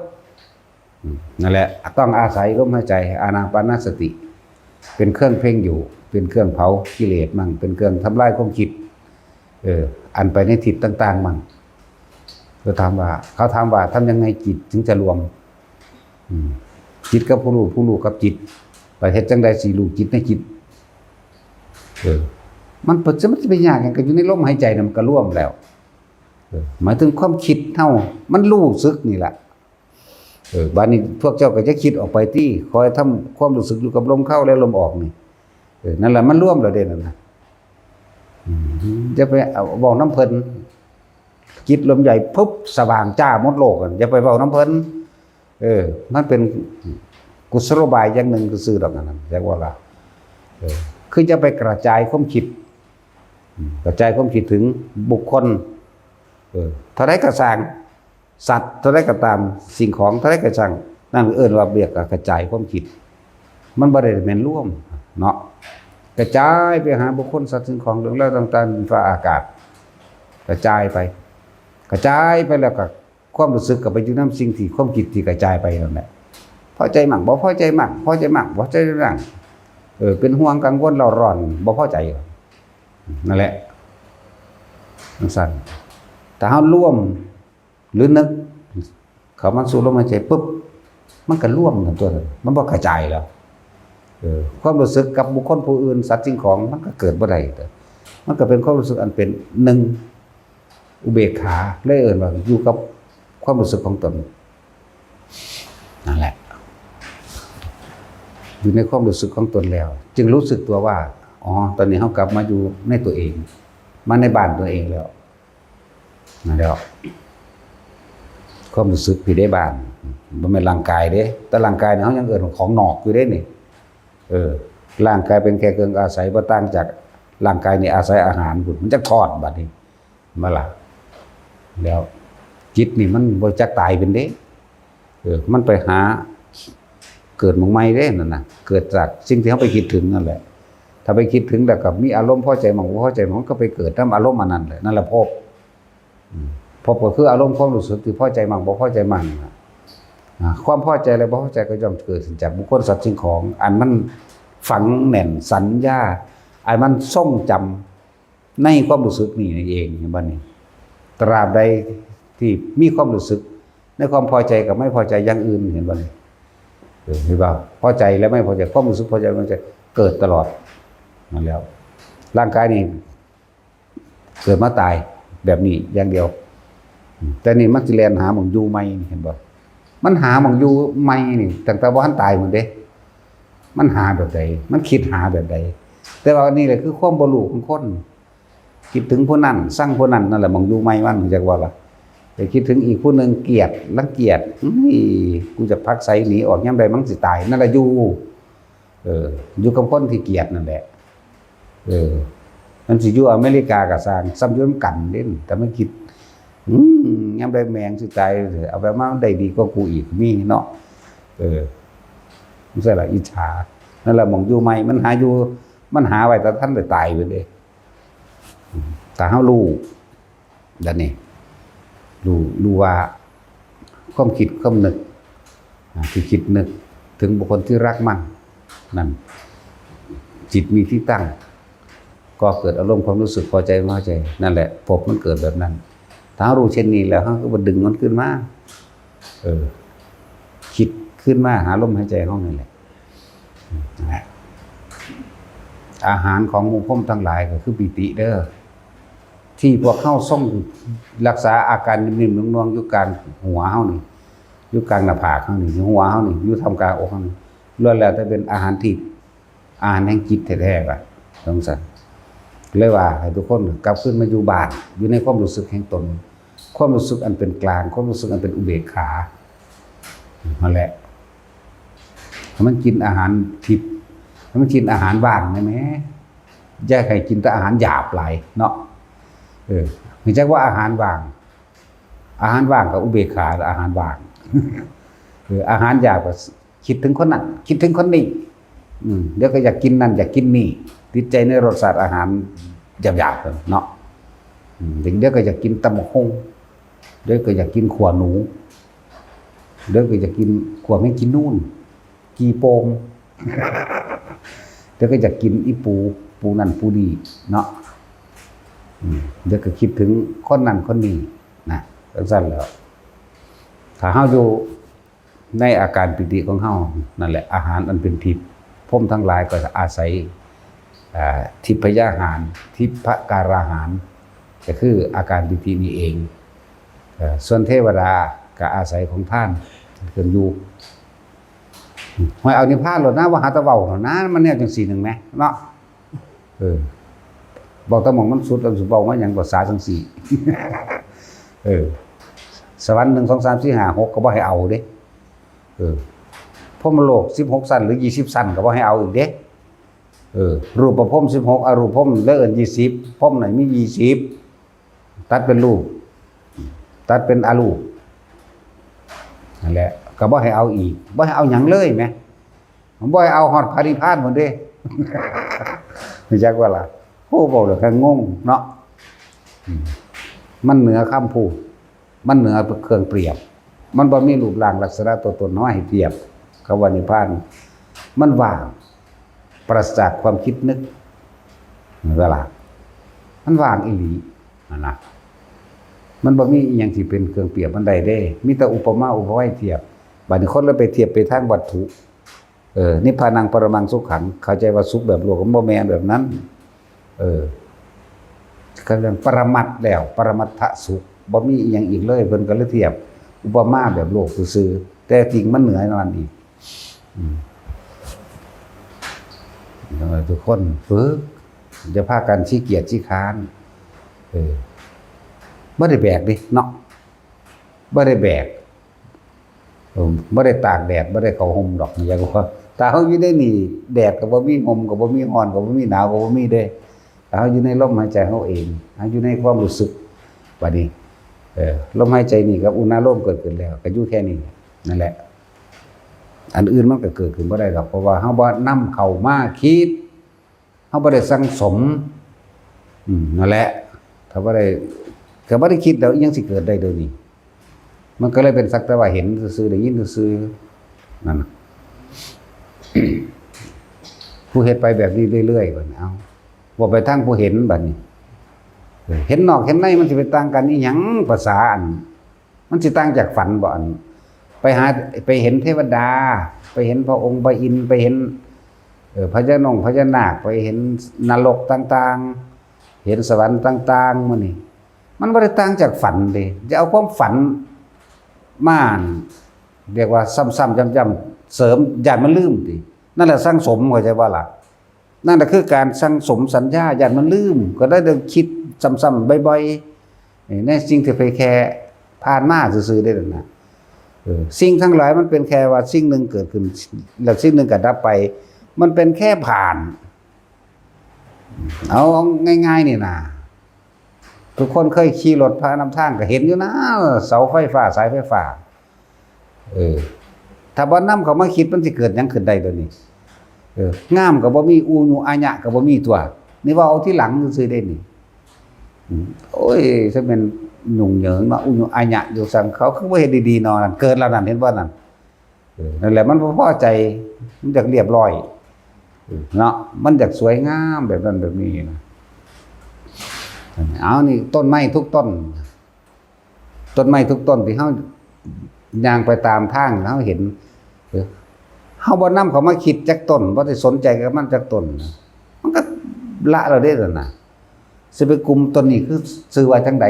อืม นั่นแหละ ต้องอาศัยลมหายใจ อานาปานสติ เป็นเครื่องเพ่งอยู่ เป็นเครื่องเผากิเลสมั่ง เป็นเครื่องทำลายความคิด เออ อันไปในทิศต่างๆมั่ง ก็ถามว่า เขาถามว่าทำยังไงจิตถึงจะรวม อืม จิตกับผู้รู้ ผู้รู้กับจิต ไปเฮ็ดจังใดสิรู้จิตในจิต เออ มันเปิดจะมันจะไปยากหยัง ก็อยู่ในลมหายใจน่ะมันก็รวมแล้ว เออ หมายถึงความคิดเฮา มันรู้สึกนี่แหละ เออ บัดนี้พวกเจ้าก็จะคิดออกไปติ คอยทำความรู้สึกอยู่กับลมเข้าและลมออกนี่ เออ นั่นแหละมันรวมแล้วเด้นั่นน่ะ อืม อย่าไปเอาเว้านำเพิ่น จิตรวมใหญ่ปุ๊บ สว่างจ้าหมดโลกอะ อย่าไปเว้านำเพิ่น เออ มันเป็นกุศโลบายอย่างหนึ่งซื่อๆดอกอันนั้น เรียกว่าล่ะ เออ คือจะไปกระจายความคิด อืม กระจายความคิดถึงบุคคล เออ เท่าใดก็ซ่าง สัตว์เท่าใดก็ตาม สิ่งของเท่าใดก็ซ่าง นั่นเอิ้นว่าเรียกว่ากระจายความคิด มันบ่ได้แม่นรวมเนาะ กระจายไปหาบุคคล สัตว์ สิ่งของ เรื่องราวต่างๆ ดินฟ้าอากาศ กระจายไป กระจายไปแล้วก็ความรู้สึกก็ไปอยู่นำสิ่งที่ ความคิดที่กระจายไปนั่นแหละ พอใจมั่ง บ่พอใจมั่ง พอใจมั่ง บ่พอใจมั่ง เออ เป็นห่วงกังวลเร่าร้อน บ่พอใจ นั่นแหละ จั่งซั้น ถ้าเฮารวม หรือนึกเข้ามาสู่ลมหายใจปุ๊บ มันก็รวมกันตัวนั้น มันบ่กระจายแล้ว เออ ความรู้สึกกับบุคคลผู้อื่น สัตว์สิ่งของ มันก็เกิดบ่ได้ มันก็เป็นความรู้สึกอันเป็นหนึ่ง อุเบกขา เลยเอิ้นว่าอยู่กับความรู้สึกของตน นั่นแหละ อยู่ในความรู้สึกของตนแล้ว จึงรู้สึกตัวว่า อ๋อ ตอนนี้เฮากลับมาอยู่ในตัวเอง มาในบ้านตัวเองแล้ว นั่นแหละ ความรู้สึกที่ได้บ้าน บ่แม่นร่างกายเด้ แต่ร่างกายนี่เฮายังเอิ้นว่าของนอกอยู่เด้นี่ เออ ร่างกายเป็นแค่เครื่องอาศัย บ่ต่างจากร่างกายนี่อาศัยอาหารพุ้น มันจักทอดบัดนี้ มาล่ะ แล้วจิตนี่มันบ่จักตายเป็นเด้ เออ มันไปหาเกิดหม่องใหม่เด้นั่นน่ะ เกิดจากสิ่งที่เฮาไปคิดถึงนั่นแหละ ถ้าไปคิดถึงแล้วก็มีอารมณ์พอใจมั่งบ่พอใจมั่ง มันก็ไปเกิดนำอารมณ์อันนั้นแหละ นั่นแหละภพ อืม ภพก็คืออารมณ์ความรู้สึกที่พอใจมั่งบ่พอใจมั่งน่ะ อ่า ความพอใจและบ่พอใจก็ย่อมเกิดขึ้นจากบุคคลสัตว์สิ่งของ อันมันฝังแน่นสัญญา อันมันทรงจำ ในความรู้สึกนี่เอง เห็นบ่นี่ ตราบใดที่มีความรู้สึกในความพอใจกับไม่พอใจอย่างอื่น เห็นบ่นี่ เออ เห็นบ่ พอใจและไม่พอใจ ความรู้สึกพอใจไม่พอใจเกิดตลอด นั่นแล้ว ร่างกายนี่เกิดมาตายแบบนี้อย่างเดียว แต่นี่มันสิแล่นหาหม่องอยู่ใหม่นี่ เห็นบ่ มันหาหม่องอยู่ใหม่นี่ ตั้งแต่บ่ทันตายพุ้นเด้ มันหาแบบใด มันคิดหาแบบใด แต่ว่านี่แหละคือความบ่รู้ของคน คิดถึงผู้นั้น ซังผู้นั้น นั่นแหละหม่องอยู่ใหม่มัน จักว่าล่ะ ไปคิดถึงอีกผู้หนึ่ง เกลียด รังเกียจ อื้อ กูจะผลักไสหนีออกยามใดมันสิตาย นั่นแหละอยู่ เออ อยู่กับคนที่เกลียดนั่นแหละ เออ มันสิอยู่อเมริกาก็ซ่าง ซ่ำอยู่นำกันเด้ แต่มันคิด อืม ยามใดแม่งสิตาย เอาไปมามันได้ดีกว่ากูอีก มีเนาะ เออ มันใช่ละอิจฉา นั่นแหละหม่องอยู่ใหม่ มันหาอยู่ มันหาไว้แต่ทันได้ตายพุ้นเด้ ถ้าเฮารู้ ดังนี้ รู้ รู้ว่าความคิดความนึก อ่า ที่คิดนึกถึงบุคคลที่รักมัน นั่น จิตมีที่ตั้ง ก็เกิดอารมณ์ความรู้สึกพอใจไม่พอใจ นั่นแหละ ภพมันเกิดแบบนั้น ถ้าเฮารู้เช่นนี้แล้ว เฮาก็บ่ดึงมันขึ้นมา เออ คิดขึ้นมาหาลมหายใจเฮานี่แหละ นั่นแหละ อาหารของหมู่พรหมทั้งหลายก็คือปีติเด้อ ที่พวกเฮาทรงรักษาอาการนิ่มๆนวลๆอยู่กลางหัวเฮานี่ อยู่กลางหน้าผากเฮานี่ อยู่หัวเฮานี่ อยู่ท่ามกลางอกเฮานี่ ล้วนแล้วแต่เป็นอาหารทิพย์ อาหารแห่งจิตแท้ๆล่ะ จั่งซั้น เลยว่าให้ทุกคนกลับคืนมาอยู่บ้าน อยู่ในความรู้สึกแห่งตน ความรู้สึกอันเป็นกลาง ความรู้สึกอันเป็นอุเบกขา นั่นแหละ ให้มันกินอาหารทิพย์ ให้มันกินอาหารว่างได้ไหม อย่าให้กินแต่อาหารหยาบหลายเนาะ เออ รู้จักว่าอาหารว่าง อาหารว่างกับอุเบกขา อาหารว่าง เออ อาหารหยาบก็คิดถึงคนนั้น คิดถึงคนนี้ อืม เดี๋ยวก็อยากกินนั่น อยากกินนี่ ติดใจในรสชาติอาหารหยาบๆเนาะ อืม เดี๋ยวก็อยากกินตำบักหุ่ง เดี๋ยวก็อยากกินขั่วหนู เดี๋ยวก็อยากกินขั่วแมงจีนูน จีโปม เดี๋ยวก็อยากกินอีปู ปูนั่นปูนี่เนาะ อืม เดี๋ยวก็คิดถึงคนนั้นคนนี้นะ จั่งซั้นแหล้ว ถ้าเฮาอยู่ในอาการปีติของเฮา นั่นแหละ อาหารอันเป็นทิพย์ พรหมทั้งหลายก็อาศัย อ่า ทิพยาหาร ทิพการาหาร ก็คืออาการปีตินี้เอง เอ่อ ส่วนเทวดาก็อาศัยของทานเครื่องอยู่ ห้อยเอานิพพานโลดนะ ว่าหาแต่เว้าโลดนะ มันแนวจั่งซี้หนึ่งแหมเนาะ เออ บอกแต่หม่องมันสุด แล้วสิเว้ามาหยังภาษาจั่งซี้ เออ สวรรค์ หนึ่ง สอง สาม สี่ ห้า หก ก็บ่ให้เอาเด้ เออ พรหมโลก สิบหก ชั้น หรือ ยี่สิบ ชั้น ก็บ่ให้เอาอีกเด้ เออ รูปพรหม สิบหก อรูปพรหม แล้วเอิ้น ยี่สิบ พรหมไหนมี ยี่สิบ ตัดเป็นรูป ตัดเป็นอรูป นั่นแหละ ก็บ่ให้เอาอีก บ่ให้เอาหยังเลยแหม บ่ให้เอาฮอดพระนิพพานพุ้นเด้ รู้จักบ่ล่ะ โอ้ เว้าแล้วก็งงเนาะ อืม มันเหนือคำพูด มันเหนือเครื่องเปรียบ มันบ่มีรูปร่างลักษณะตัวตนเฮาให้เปรียบ คำว่านิพพาน มันว่าง ปราศจากความคิดนึก เห็นบ่ล่ะ มันว่างอีหลี นั่นนะ มันบ่มีอิหยังที่เป็นเครื่องเปรียบมันได้เด้ มีแต่อุปมาอุปไมยเทียบ บัดนี้คนเลยไปเทียบไปทางวัตถุ เออ นิพพานังปรมังสุขัง เข้าใจว่าสุขแบบโลก มันบ่แม่นแบบนั้น เออ เขาเรียกปรมัตถ์แล้ว ปรมัตถสุข บ่มีอิหยังอีกเลย เพิ่นก็เลยเทียบ อุปมาแบบโลกซื่อๆ แต่จริงมันเหนือนั้นอีก อืม เออ ทุกคนฝึก อย่าพากันขี้เกียจขี้คร้าน เออ บ่ได้แบกเด้เนาะ บ่ได้แบก เออ บ่ได้ตากแดด บ่ได้เข้าร่มดอก อย่างว่า ถ้าเฮาอยู่ในนี่ แดดก็บ่มี ร่มก็บ่มี ร้อนก็บ่มี หนาวก็บ่มีเด้ ถ้าเฮาอยู่ในลมหายใจเฮาเอง เฮาอยู่ในความรู้สึก บัดนี้ เออ ลมหายใจนี่กับอุณาโลมเกิดขึ้นแล้ว ก็อยู่แค่นี้ นั่นแหละ อันอื่นมันก็เกิดขึ้นบ่ได้ดอก เพราะว่าเฮาบ่นำเข้ามาคิด เฮาบ่ได้สั่งสม อืม นั่นแหละ ถ้าบ่ได้ ก็บ่ได้คิดแล้ว อิหยังสิเกิดได้เดี๋ยวนี้ มันก็เลยเป็นสักแต่ว่าเห็นซื่อๆ ได้ยินซื่อๆ นั่นน่ะ ผู้เฮ็ดไปแบบนี้เรื่อยๆ บัดนี้ เอ้า ว่าไปทางผู้เห็นบัดนี้ เห็นนอกเห็นในมันสิไปต่างกันอีหยัง ภาษาอัน มันสิต่างจากฝันบ่ อัน ไปหา ไปเห็นเทวดา ไปเห็นพระองค์พระอินทร์ ไปเห็น เอ่อ พญานงพญานาค ไปเห็นนรกต่างๆ เห็นสวรรค์ต่างๆ มื้อนี้ มันบ่ได้ต่างจากฝันเด้ จะเอาความฝันมา เรียกว่าซ้ำๆ ย้ำๆ เสริม ย้านมันลืมติ นั่นแหละสั่งสม เข้าใจบ่ล่ะ นั่นแหละคือการสั่งสมสัญญา ย้านมันลืม ก็ได้แต่คิดซ้ำๆ บ่อยๆ ในสิ่งที่เผยแค่ผ่านมาซื่อๆ ได้นั่นน่ะ เออ สิ่งทั้งหลายมันเป็นแค่ว่าสิ่งหนึ่งเกิดขึ้น แล้วสิ่งหนึ่งก็ดับไป มันเป็นแค่ผ่าน เอาง่ายๆ นี่นะ ทุกคนเคยขี่รถผ่านนำทางก็เห็นอยู่นะ เสาไฟฟ้า สายไฟฟ้า เออ ถ้าบ่นำเข้ามาคิดมันสิเกิดหยังขึ้นได้ตัวนี้ เออ งามก็บ่มี อุญุอาญะก็บ่มีตัว นี่ว่าเอาที่หลังซื่อๆ ได้นี่ อืม โอ้ย ซะแม่นยุ่งเหยิงเนาะ อุญุอาญะอยู่ซั่น เขาคือบ่เฮ็ดดีๆ เนาะ นั่นเกิดแล้วนั่น เห็นบ่นั่น เออ นั่นแหละ มันบ่พอใจ มันอยากเรียบร้อย เออ เนาะ มันอยากสวยงามแบบนั้นแบบนี้นะ เอานี่ ต้นไม้ทุกต้น ต้นไม้ทุกต้นที่เฮาย่างไปตามทาง เฮาเห็น เออ เฮาบ่นำเข้ามาคิดจักต้น บ่ได้สนใจกับมันจักต้น มันก็ละแล้วเด้นั่นน่ะ สิไปกลุ่มต้นนี้คือชื่อว่าจั่งใด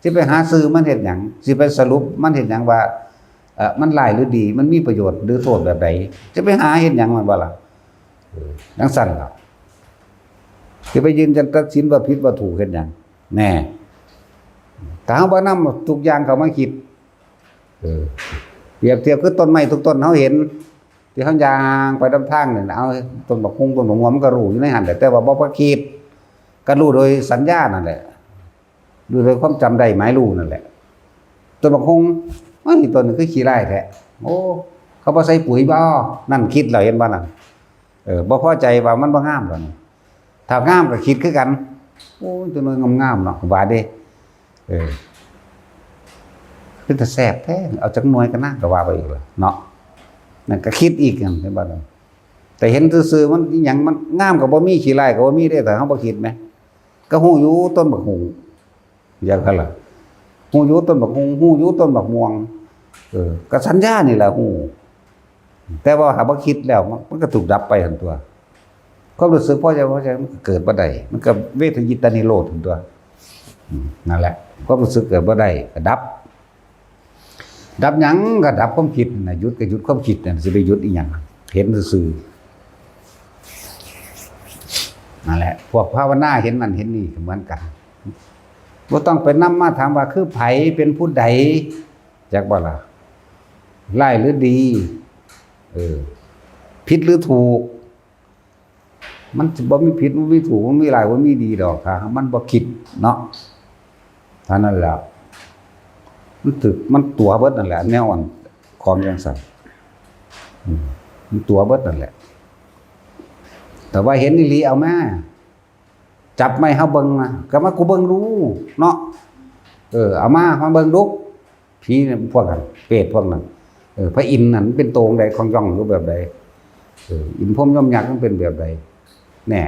สิไปหาชื่อมันเฮ็ดหยัง สิไปสรุปมันเฮ็ดหยังว่า เอ่อ มันร้ายหรือดี มันมีประโยชน์หรือโทษแบบใด สิไปหาเฮ็ดหยังมันบ่ล่ะ เออ จั่งซั้นล่ะ สิไปยืนยันตัดสินว่าผิดว่าถูกเฮ็ดหยัง แน่ ถ้าเฮาบ่นำทุกอย่างเข้ามาคิด เออ เปรียบเทียบคือต้นไม้ทุกต้นเฮาเห็น ที่เฮาย่างไปนำทางนั่นน่ะ เอา ต้นบักฮุ่งต้นบักม่วงมันก็รู้อยู่ในหั่นแหละ แต่ว่าบ่ บ่คิด ก็รู้โดยสัญญานั่นแหละ รู้โดยความจำได้หมายรู้นั่นแหละ ต้นบักฮุ่ง เอ้ย ต้นนี้คือขี้ร้ายแท้ โอ้ เขาบ่ใส่ปุ๋ยบ่ นั่นคิดแล้ว เห็นบ่นั่น เออ บ่พอใจว่ามันบ่งามแล้วนี่ ถ้างามก็คิดคือกัน โอ้ย ต้นนี้งามๆเนาะ ว่าเด้ เออ เป็นตาแซ่บแท้ เอาจักหน่วยก็น่า ก็ว่าไปอีกล่ะเนาะ นั่นก็คิดอีกนั่น เห็นบ่ล่ะ แต่เห็นซื่อๆ มันอิหยัง มันงามก็บ่มี ขี้ร้ายก็บ่มีเด้ ถ้าเฮาบ่คิดแหม ก็ฮู้อยู่ต้นบักฮุ่ง อย่างนั้นล่ะ ฮู้อยู่ต้นบักฮุ่ง ฮู้อยู่ต้นบักม่วง เออ ก็สัญญานี่แหละฮู้ แต่ว่าหากบ่คิดแล้ว มัน มันก็ถูกดับไปหั่นตั๊ว ความรู้สึกพอใจบ่พอใจมันก็เกิดบ่ได้ มันก็เวทยิตานิโรธหั่นตั๊ว อืม นั่นแหละ ความรู้สึกเกิดบ่ได้ก็ดับ ดับหยัง ก็ดับความคิดนั่นน่ะ หยุดก็หยุดความคิดนั่น สิไปหยุดอีหยัง เห็นซื่อๆ นั่นแหละ พวกภาวนาเห็นนั่นเห็นนี่ก็เหมือนกัน บ่ต้องไปนำมาถามว่าคือไผ เป็นผู้ใด จักบ่ล่ะ ร้ายหรือดี เออ ผิดหรือถูก มันสิบ่มีผิด บ่มีถูก บ่มีร้าย บ่มีดีดอก ถ้ามันบ่คิดเนาะ เท่านั้นแหละ มันถืก มันตั๋วเบิดนั่นแหละ แนวอัน ของจั่งซั้น อืม มันตั๋วเบิดนั่นแหละ แต่ว่าเห็นอีหลี เอามา จับไม้เฮาเบิ่งนะ ก็มากูเบิ่งดูเนาะ เออ เอามา มาเบิ่งดู ผีเนี่ยพวกนั้น เปรตพวกนั้น เออ พระอินทร์นั่นมันเป็นโตจั่งใด ของย่องอยู่แบบใด เออ อินทร์พรหมยมยักษ์มันเป็นแบบใด แน่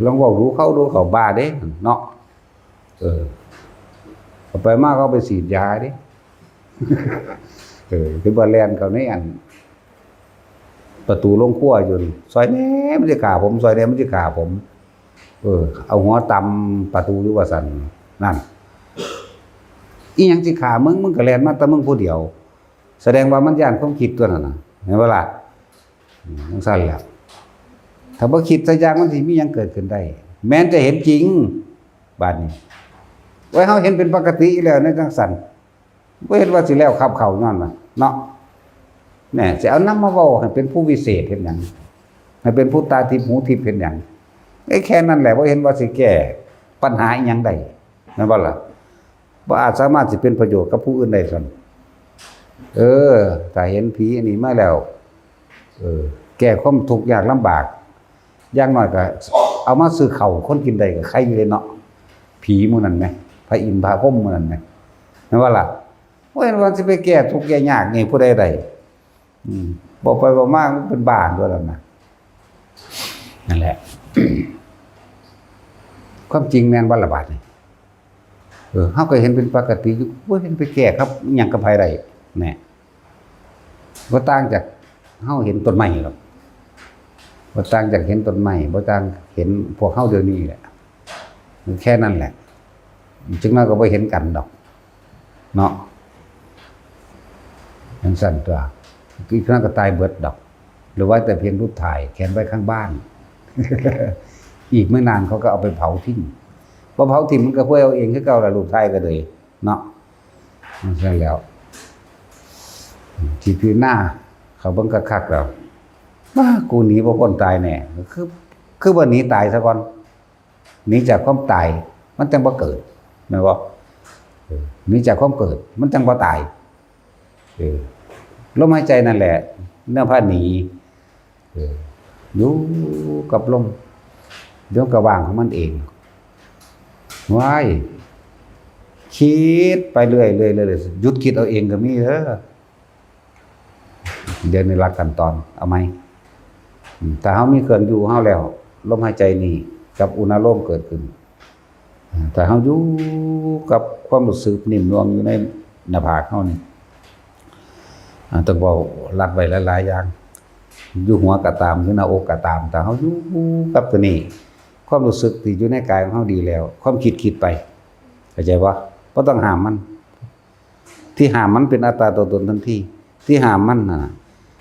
ลองเว้าดูเขาดู เขาบ้าเด้เนาะ เออ เอาไปมาเขาไปฉีดยาเด้ เออ คือว่าแล่นเข้าในอัน ประตูโรงครัวอยู่ "ซอยแหน่ มันสิฆ่าผม ซอยแหน่ มันสิฆ่าผม" เออ เอาหัวตำประตูอยู่ว่าซั่น นั่น อีหยังสิฆ่ามึง มึงก็แล่นมาแต่มึงผู้เดียว แสดงว่ามันย้านความคิดตั๊วนั่นน่ะ เห็นบ่ล่ะ อืม จั่งซั้นแหละ ถ้าบ่คิดสักอย่างมันสิมีหยังเกิดขึ้นได้ แม้นจะเห็นจริง บาดนี้ โอ้ย เฮาเห็นเป็นปกติอยู่แล้วในจั่งซั้น บ่เห็นว่าสิแล้วคับเข้าย้อนว่าเนาะ แหน่ สิเอานำมาเว้าให้เป็นผู้วิเศษเฮ็ดหยัง ให้เป็นผู้ตาทิพย์หูทิพย์เฮ็ดหยัง ไอ้แค่นั้นแหละ บ่เห็นว่าสิแก้ปัญหาอิหยังได้ แม่นบ่ล่ะ บ่อาจสามารถสิเป็นประโยชน์กับผู้อื่นได้ซั่น เออ ถ้าเห็นผีอันนี้มาแล้ว เออ แก้ความทุกข์ยากลำบาก อย่างน้อยก็เอามาซื้อข้าวคนกินได้ก็ไคอยู่เด้เนาะ ผีหมู่นั้นแหม พระอินทร์พระพรหมหมู่นั้นแหม แม่นบ่ล่ะ โอ้ย ว่าสิไปแก้ทุกข์แก้ยากนี่ผู้ใดได้ อืม บอกไปบอกมามันเป็นบ้าตั๊วนั่นน่ะ นั่นแหละ ความจริงแม่นบ่ล่ะบาดนี้ เออ เฮาก็เห็นเป็นปกติอยู่ บ่เห็นไปแก้กับอิหยังกับไผได้ แหน่ บ่ต่างจากเฮาเห็นต้นไม้หรอก บ่ต่างจากเห็นต้นไม้ บ่ต่างเห็นพวกเฮาเดี๋ยวนี้แหละ มันแค่นั้นแหละ จักหน่อยก็บ่เห็นกันดอก เนาะ จั่งซั้นตั๊ว อีกหน่อยก็ตายเบิดดอก เหลือไว้แต่เพียงรูปถ่าย แขวนไว้ข้างบ้าน อีกไม่นานเขาก็เอาไปเผาทิ้ง พอเผาทิ้งมันก็เปื่อยเอาเองคือเก่าล่ะ รูปถ่ายก็เลย เนาะ จั่งซั้นแล้ว ที่พิจารณาเขาเบิ่งคักๆแล้ว "ว้า กูหนีบ่พ้นตายแน่" คือ คือบ่หนีตายซะก่อน หนีจากความตาย มันจั่งบ่เกิด แม่นบ่ เออ หนีจากความเกิด มันจั่งบ่ตาย เออ ลมหายใจนั่นแหละ แนวพาหนี เออ อยู่กับลม เดี๋ยวก็ว่างของมันเอง ว้าย คิดไปเรื่อยๆ เรื่อยๆ หยุดคิดเอาเองก็มีเด้อ เดี๋ยวนี้ลักขั้นตอน เอาใหม่ อืม ถ้าเฮามีเครื่องอยู่เฮาแล้ว ลมหายใจนี่กับอุณาโลมเกิดขึ้น อ่า ถ้าเฮาอยู่กับความรู้สึกนิ่มนวลอยู่ในหน้าผากเฮานี่ อ่า ต้องเว้าลัดไว้หลายๆ อย่าง อยู่หัวก็ตาม อยู่หน้าอกก็ตาม ถ้าเฮาอยู่กับตัวนี้ ความรู้สึกที่อยู่ในกายของเฮาดีแล้ว ความคิดคิดไป เข้าใจบ่ บ่ต้องห้ามมัน ที่ห้ามมันเป็นอัตตาตัวตนทันที ที่ห้ามมันน่ะ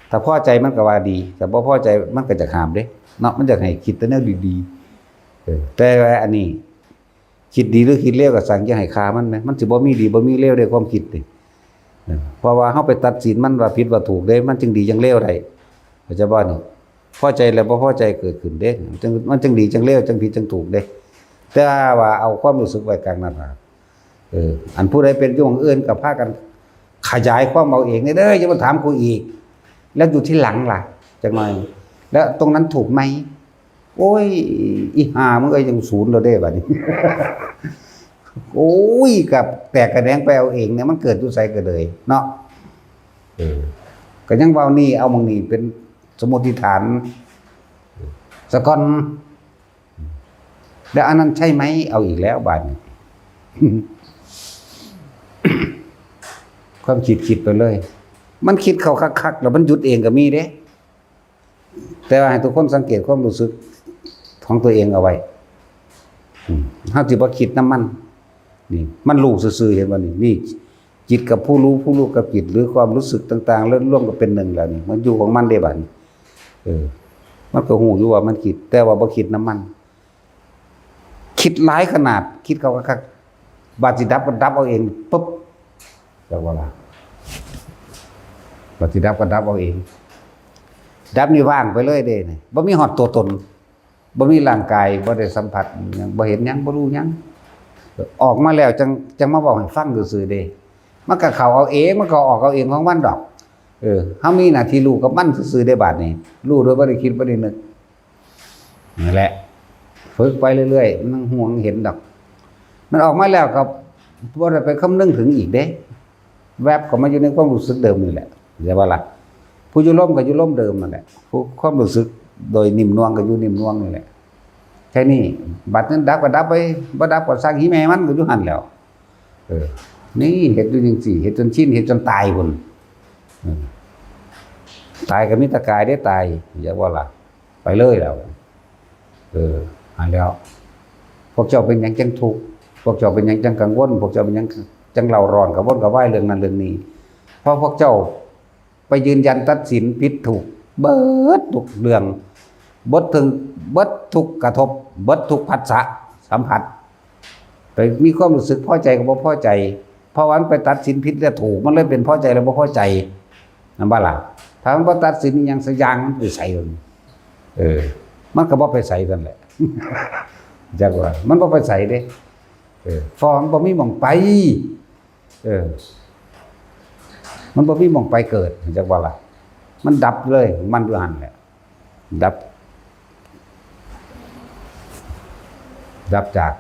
ถ้าพอใจมันก็ว่าดี ถ้าบ่พอใจมันก็จะห้ามเด้ เนาะ มันอยากให้คิดแต่แนวดีๆ เออ แต่ว่าอันนี้ คิดดีหรือคิดเลวก็สั่งอย่าให้ฆ่ามันแหม มันสิบ่มีดีบ่มีเลวได้ความคิดนี่ เออ เพราะว่าเฮาไปตัดสินมันว่าผิดว่าถูกเด้ มันจึงดีจั่งเลวได้ เข้าใจบ่นี่? พอใจแล้วบ่พอใจเกิดขึ้นเด้ มันจั่ง มันจั่งดีจั่งเลว จั่งผิดจั่งถูกเด้ แต่ว่าเอาความรู้สึกไว้กลางหน้าผาก เออ อันผู้ใดเป็นอยู่หม่องอื่นก็พากันขยายความเอาเองเด้อ อย่ามาถามกูอีก แล้วอยู่ที่หลังล่ะ จักหน่อย แล้วตรงนั้นถูกไหม? โอ้ย อีห่ามึงเอ้ย ยังศูนย์แล้วเด้บัดนี้ โอ้ย กับแตกกระแหนงไปเอาเองเนี่ย มันเกิดอยู่ไสก็เลยเนาะ เออ ก็ยังเว้านี่ เอาหม่องนี่เป็นสมมติฐานซะก่อน แล้วอันนั้นใช่ไหม? เอาอีกแล้วบาดนี้ ความคิดคิดไปเลย มันคิดเข้าคักๆ แล้วมันหยุดเองก็มีเด้ แต่ว่าให้ทุกคนสังเกตความรู้สึกของตัวเองเอาไว้ อืม เฮาสิบ่คิดนำมัน นี่ มันรู้ซื่อๆ เห็นบ่นี่? นี่ จิตกับผู้รู้ ผู้รู้กับจิต หรือความรู้สึกต่างๆ แล้วรวมกันเป็นหนึ่งแล้วนี่ มันอยู่ของมันเด้บัดนี้ เออ มันก็รู้อยู่ว่ามันคิด แต่ว่าบ่คิดนำมัน คิดหลายขนาด คิดเข้าคักๆ บาดสิดับก็ดับเอาเอง ปึ๊บ จักว่าล่ะ บาดสิดับก็ดับเอาเอง ดับนี่ว่างไปเลยเด้นี่ บ่มีฮอดตัวตน บ่มีร่างกาย บ่ได้สัมผัสหยัง บ่เห็นหยัง บ่รู้หยัง ออกมาแล้วจั่ง จั่งมาเว้าให้ฟังซื่อๆ เด้ มันก็เข้าเอาเอง มันก็ออกเอาเองของมันดอก เออ เฮามีหน้าที่รู้กับมันซื่อๆ เด้บาดนี้ รู้โดยบ่ได้คิดบ่ได้นึก นั่นแหละ ฝึกไปเรื่อยๆ มันฮู้มันเห็นดอก มันออกมาแล้วก็บ่ได้ไปคำนึงถึงอีกเด้ แวบเข้ามาอยู่ในความรู้สึกเดิมนี่แหละ เข้าใจบ่ล่ะ? ผู้อยู่ลมก็อยู่ลมเดิมนั่นแหละ ผู้ความรู้สึกโดยนิ่มนวลก็อยู่นิ่มนวลนี่แหละ แค่นี้ บัดนั้นดับก็ดับไป บ่ดับก็ซ่างอีแม่มัน ก็อยู่หั่นแหล้ว เออ นี่เฮ็ดอยู่จั่งซี้ เฮ็ดจนชิน เฮ็ดจนตายพุ้น เออ ตายก็มีแต่กายเด้ตาย เข้าใจบ่ล่ะ? ไปเลยแหล้ว เออ หั่นแหล้ว พวกเจ้าเป็นหยังจั่งทุกข์ พวกเจ้าเป็นหยังจั่งกังวล พวกเจ้าเป็นหยังจั่งเร่าร้อน กระวนกระวายเรื่องนั้นเรื่องนี้ เพราะพวกเจ้าไปยืนยันตัดสินผิดถูก เบิดทุกเรื่อง เบิดถึง เบิดทุกกระทบ เบิดทุกผัสสะสัมผัส ไปมีความรู้สึกพอใจกับบ่พอใจ เพราะว่ามันไปตัดสินผิดและถูก มันเลยเป็นพอใจและบ่พอใจ นั่นบ่ล่ะ? ถ้ามันบ่ตัดสินอิหยังสักอย่าง มันไปไสมัน เออ มันก็บ่ไปไสนั่นแหละ จักว่า มันบ่ไปไสเด้ เออ เพราะมันบ่มีหม่องไป เออ มันบ่มีหม่องไปเกิด จักว่าล่ะ มันดับเลยของมันอยู่หั่นแหละ ดับ ดับจาก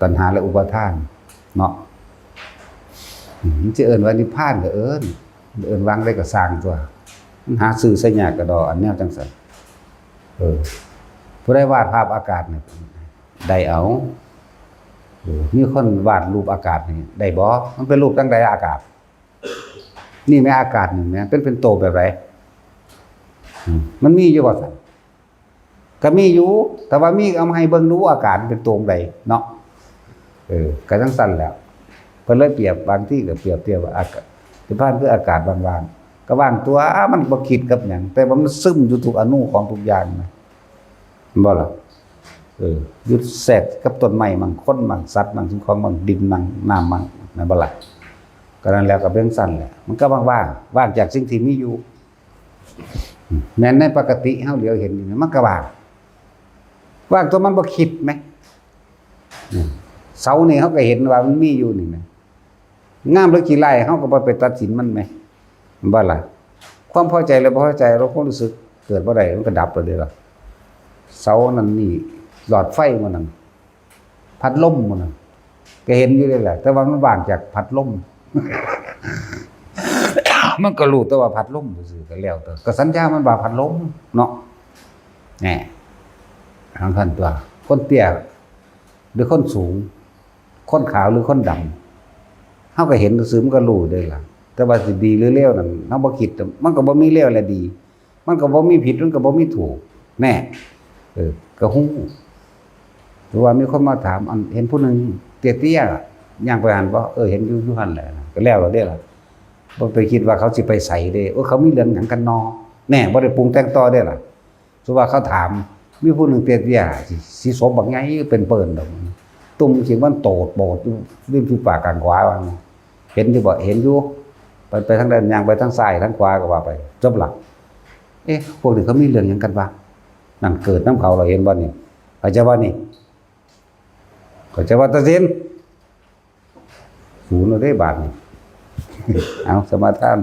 ตัณหาและอุปาทาน เนาะ อืม มันสิเอิ้นว่านิพพานก็เอิ้น เอิ้นวางได้ก็ซ่างตัว มันหาซื้อใส่ยากกระดอ อันแนวจั่งซั่น เออ ผู้ใดวาดภาพอากาศนี่ ได้เอา เออ มีคนวาดรูปอากาศนี่ ได้บ่? มันเป็นรูปจั่งใดอากาศ? นี่แหมอากาศนี่แหม เป็น เป็นโตแบบใด? อืม มันมีอยู่บ่ซั่น? ก็มีอยู่ แต่ว่ามีเอามาให้เบิ่งดู อากาศเป็นโตจั่งใดเนาะ เออ ก็จั่งซั่นแหละ เพิ่นเลยเปรียบ บางทีก็เปรียบเทียบว่าอากาศ นิพพานคืออากาศว่างๆ ก็ว่างตัว มันบ่คิดกับหยัง แต่ว่ามันซึมอยู่ทุกอณูของทุกอย่างนะ แม่นบ่ล่ะ? เออ อยู่แทรกกับต้นไม้มั่ง คนมั่ง สัตว์มั่ง สิ่งของมั่ง ดินมั่ง น้ำมั่ง แม่นบ่ล่ะ? ก็นั่นแหละ ก็เป็นจั่งซั่นแหละ มันก็ว่างๆ ว่างจากสิ่งที่มีอยู่ แม่นในปกติเฮาเหลียวเห็นอยู่นี่ มันก็ว่าง ว่างตัวมันบ่คิดแหม อืม เสานี่เฮาก็เห็นว่ามันมีอยู่นี่แหม งามหรือขี้ร้าย เฮาก็บ่ไปตัดสินมันแหม แม่นบ่ล่ะ? ความพอใจและบ่พอใจ เราความรู้สึกเกิดบ่ได้ มันก็ดับไปเลยล่ะ เสานั่นนี่ หลอดไฟมันนั่น พัดลมมันน่ะ ก็เห็นอยู่เลยแหละ แต่ว่ามันว่างจากพัดลม มันก็รู้แต่ว่าพัดลมซื่อๆ ก็แล้วแต่ ก็สัญญามันว่าพัดลมเนาะ แหน่ ทางคันตัว คนเตี้ยหรือคนสูง คนขาวหรือคนดำ เฮาก็เห็นซื่อๆ มันก็รู้เลยล่ะ แต่ว่าสิดีหรือเลวนั่น เฮาบ่คิด มันก็บ่มีเลวและดี มันก็บ่มีผิด มันก็บ่มีถูก แน่ เออ ก็ฮู้ หรือว่ามีคนมาถาม อัน เห็นผู้หนึ่งเตี้ยๆ ย่างไปหั้นบ่? เออ เห็นอยู่ อยู่หั้นแหละ ก็แล้วแล้วเด้ล่ะ บ่ไปคิดว่าเขาสิไปไสเด้ โอ้ เขามีเรื่องหยังกันนอ แน่ บ่ได้ปรุงแต่งต่อเด้ล่ะ สมมุติว่าเขาถาม มีผู้หนึ่งเตี้ยๆ สิ สิสมบักใหญ่เป็นเปิ้นดอก ตุ่มขี้มันโตดโปดอยู่ริมฝีปากข้างขวาว่า เห็นอยู่บ่? เห็นอยู่ ไป ไปทางใด ย่างไปทางซ้ายทางขวาก็ว่าไป จบละ เอ๊ะ พวกนี้เขามีเรื่องหยังกันวะ นั่นเกิดนำเขา เราเห็นบ่นี่ เข้าใจบ่นี่ เข้าใจว่าตัดสิน ศูนย์เอาเด้บาดนี่ เอาสมาทาน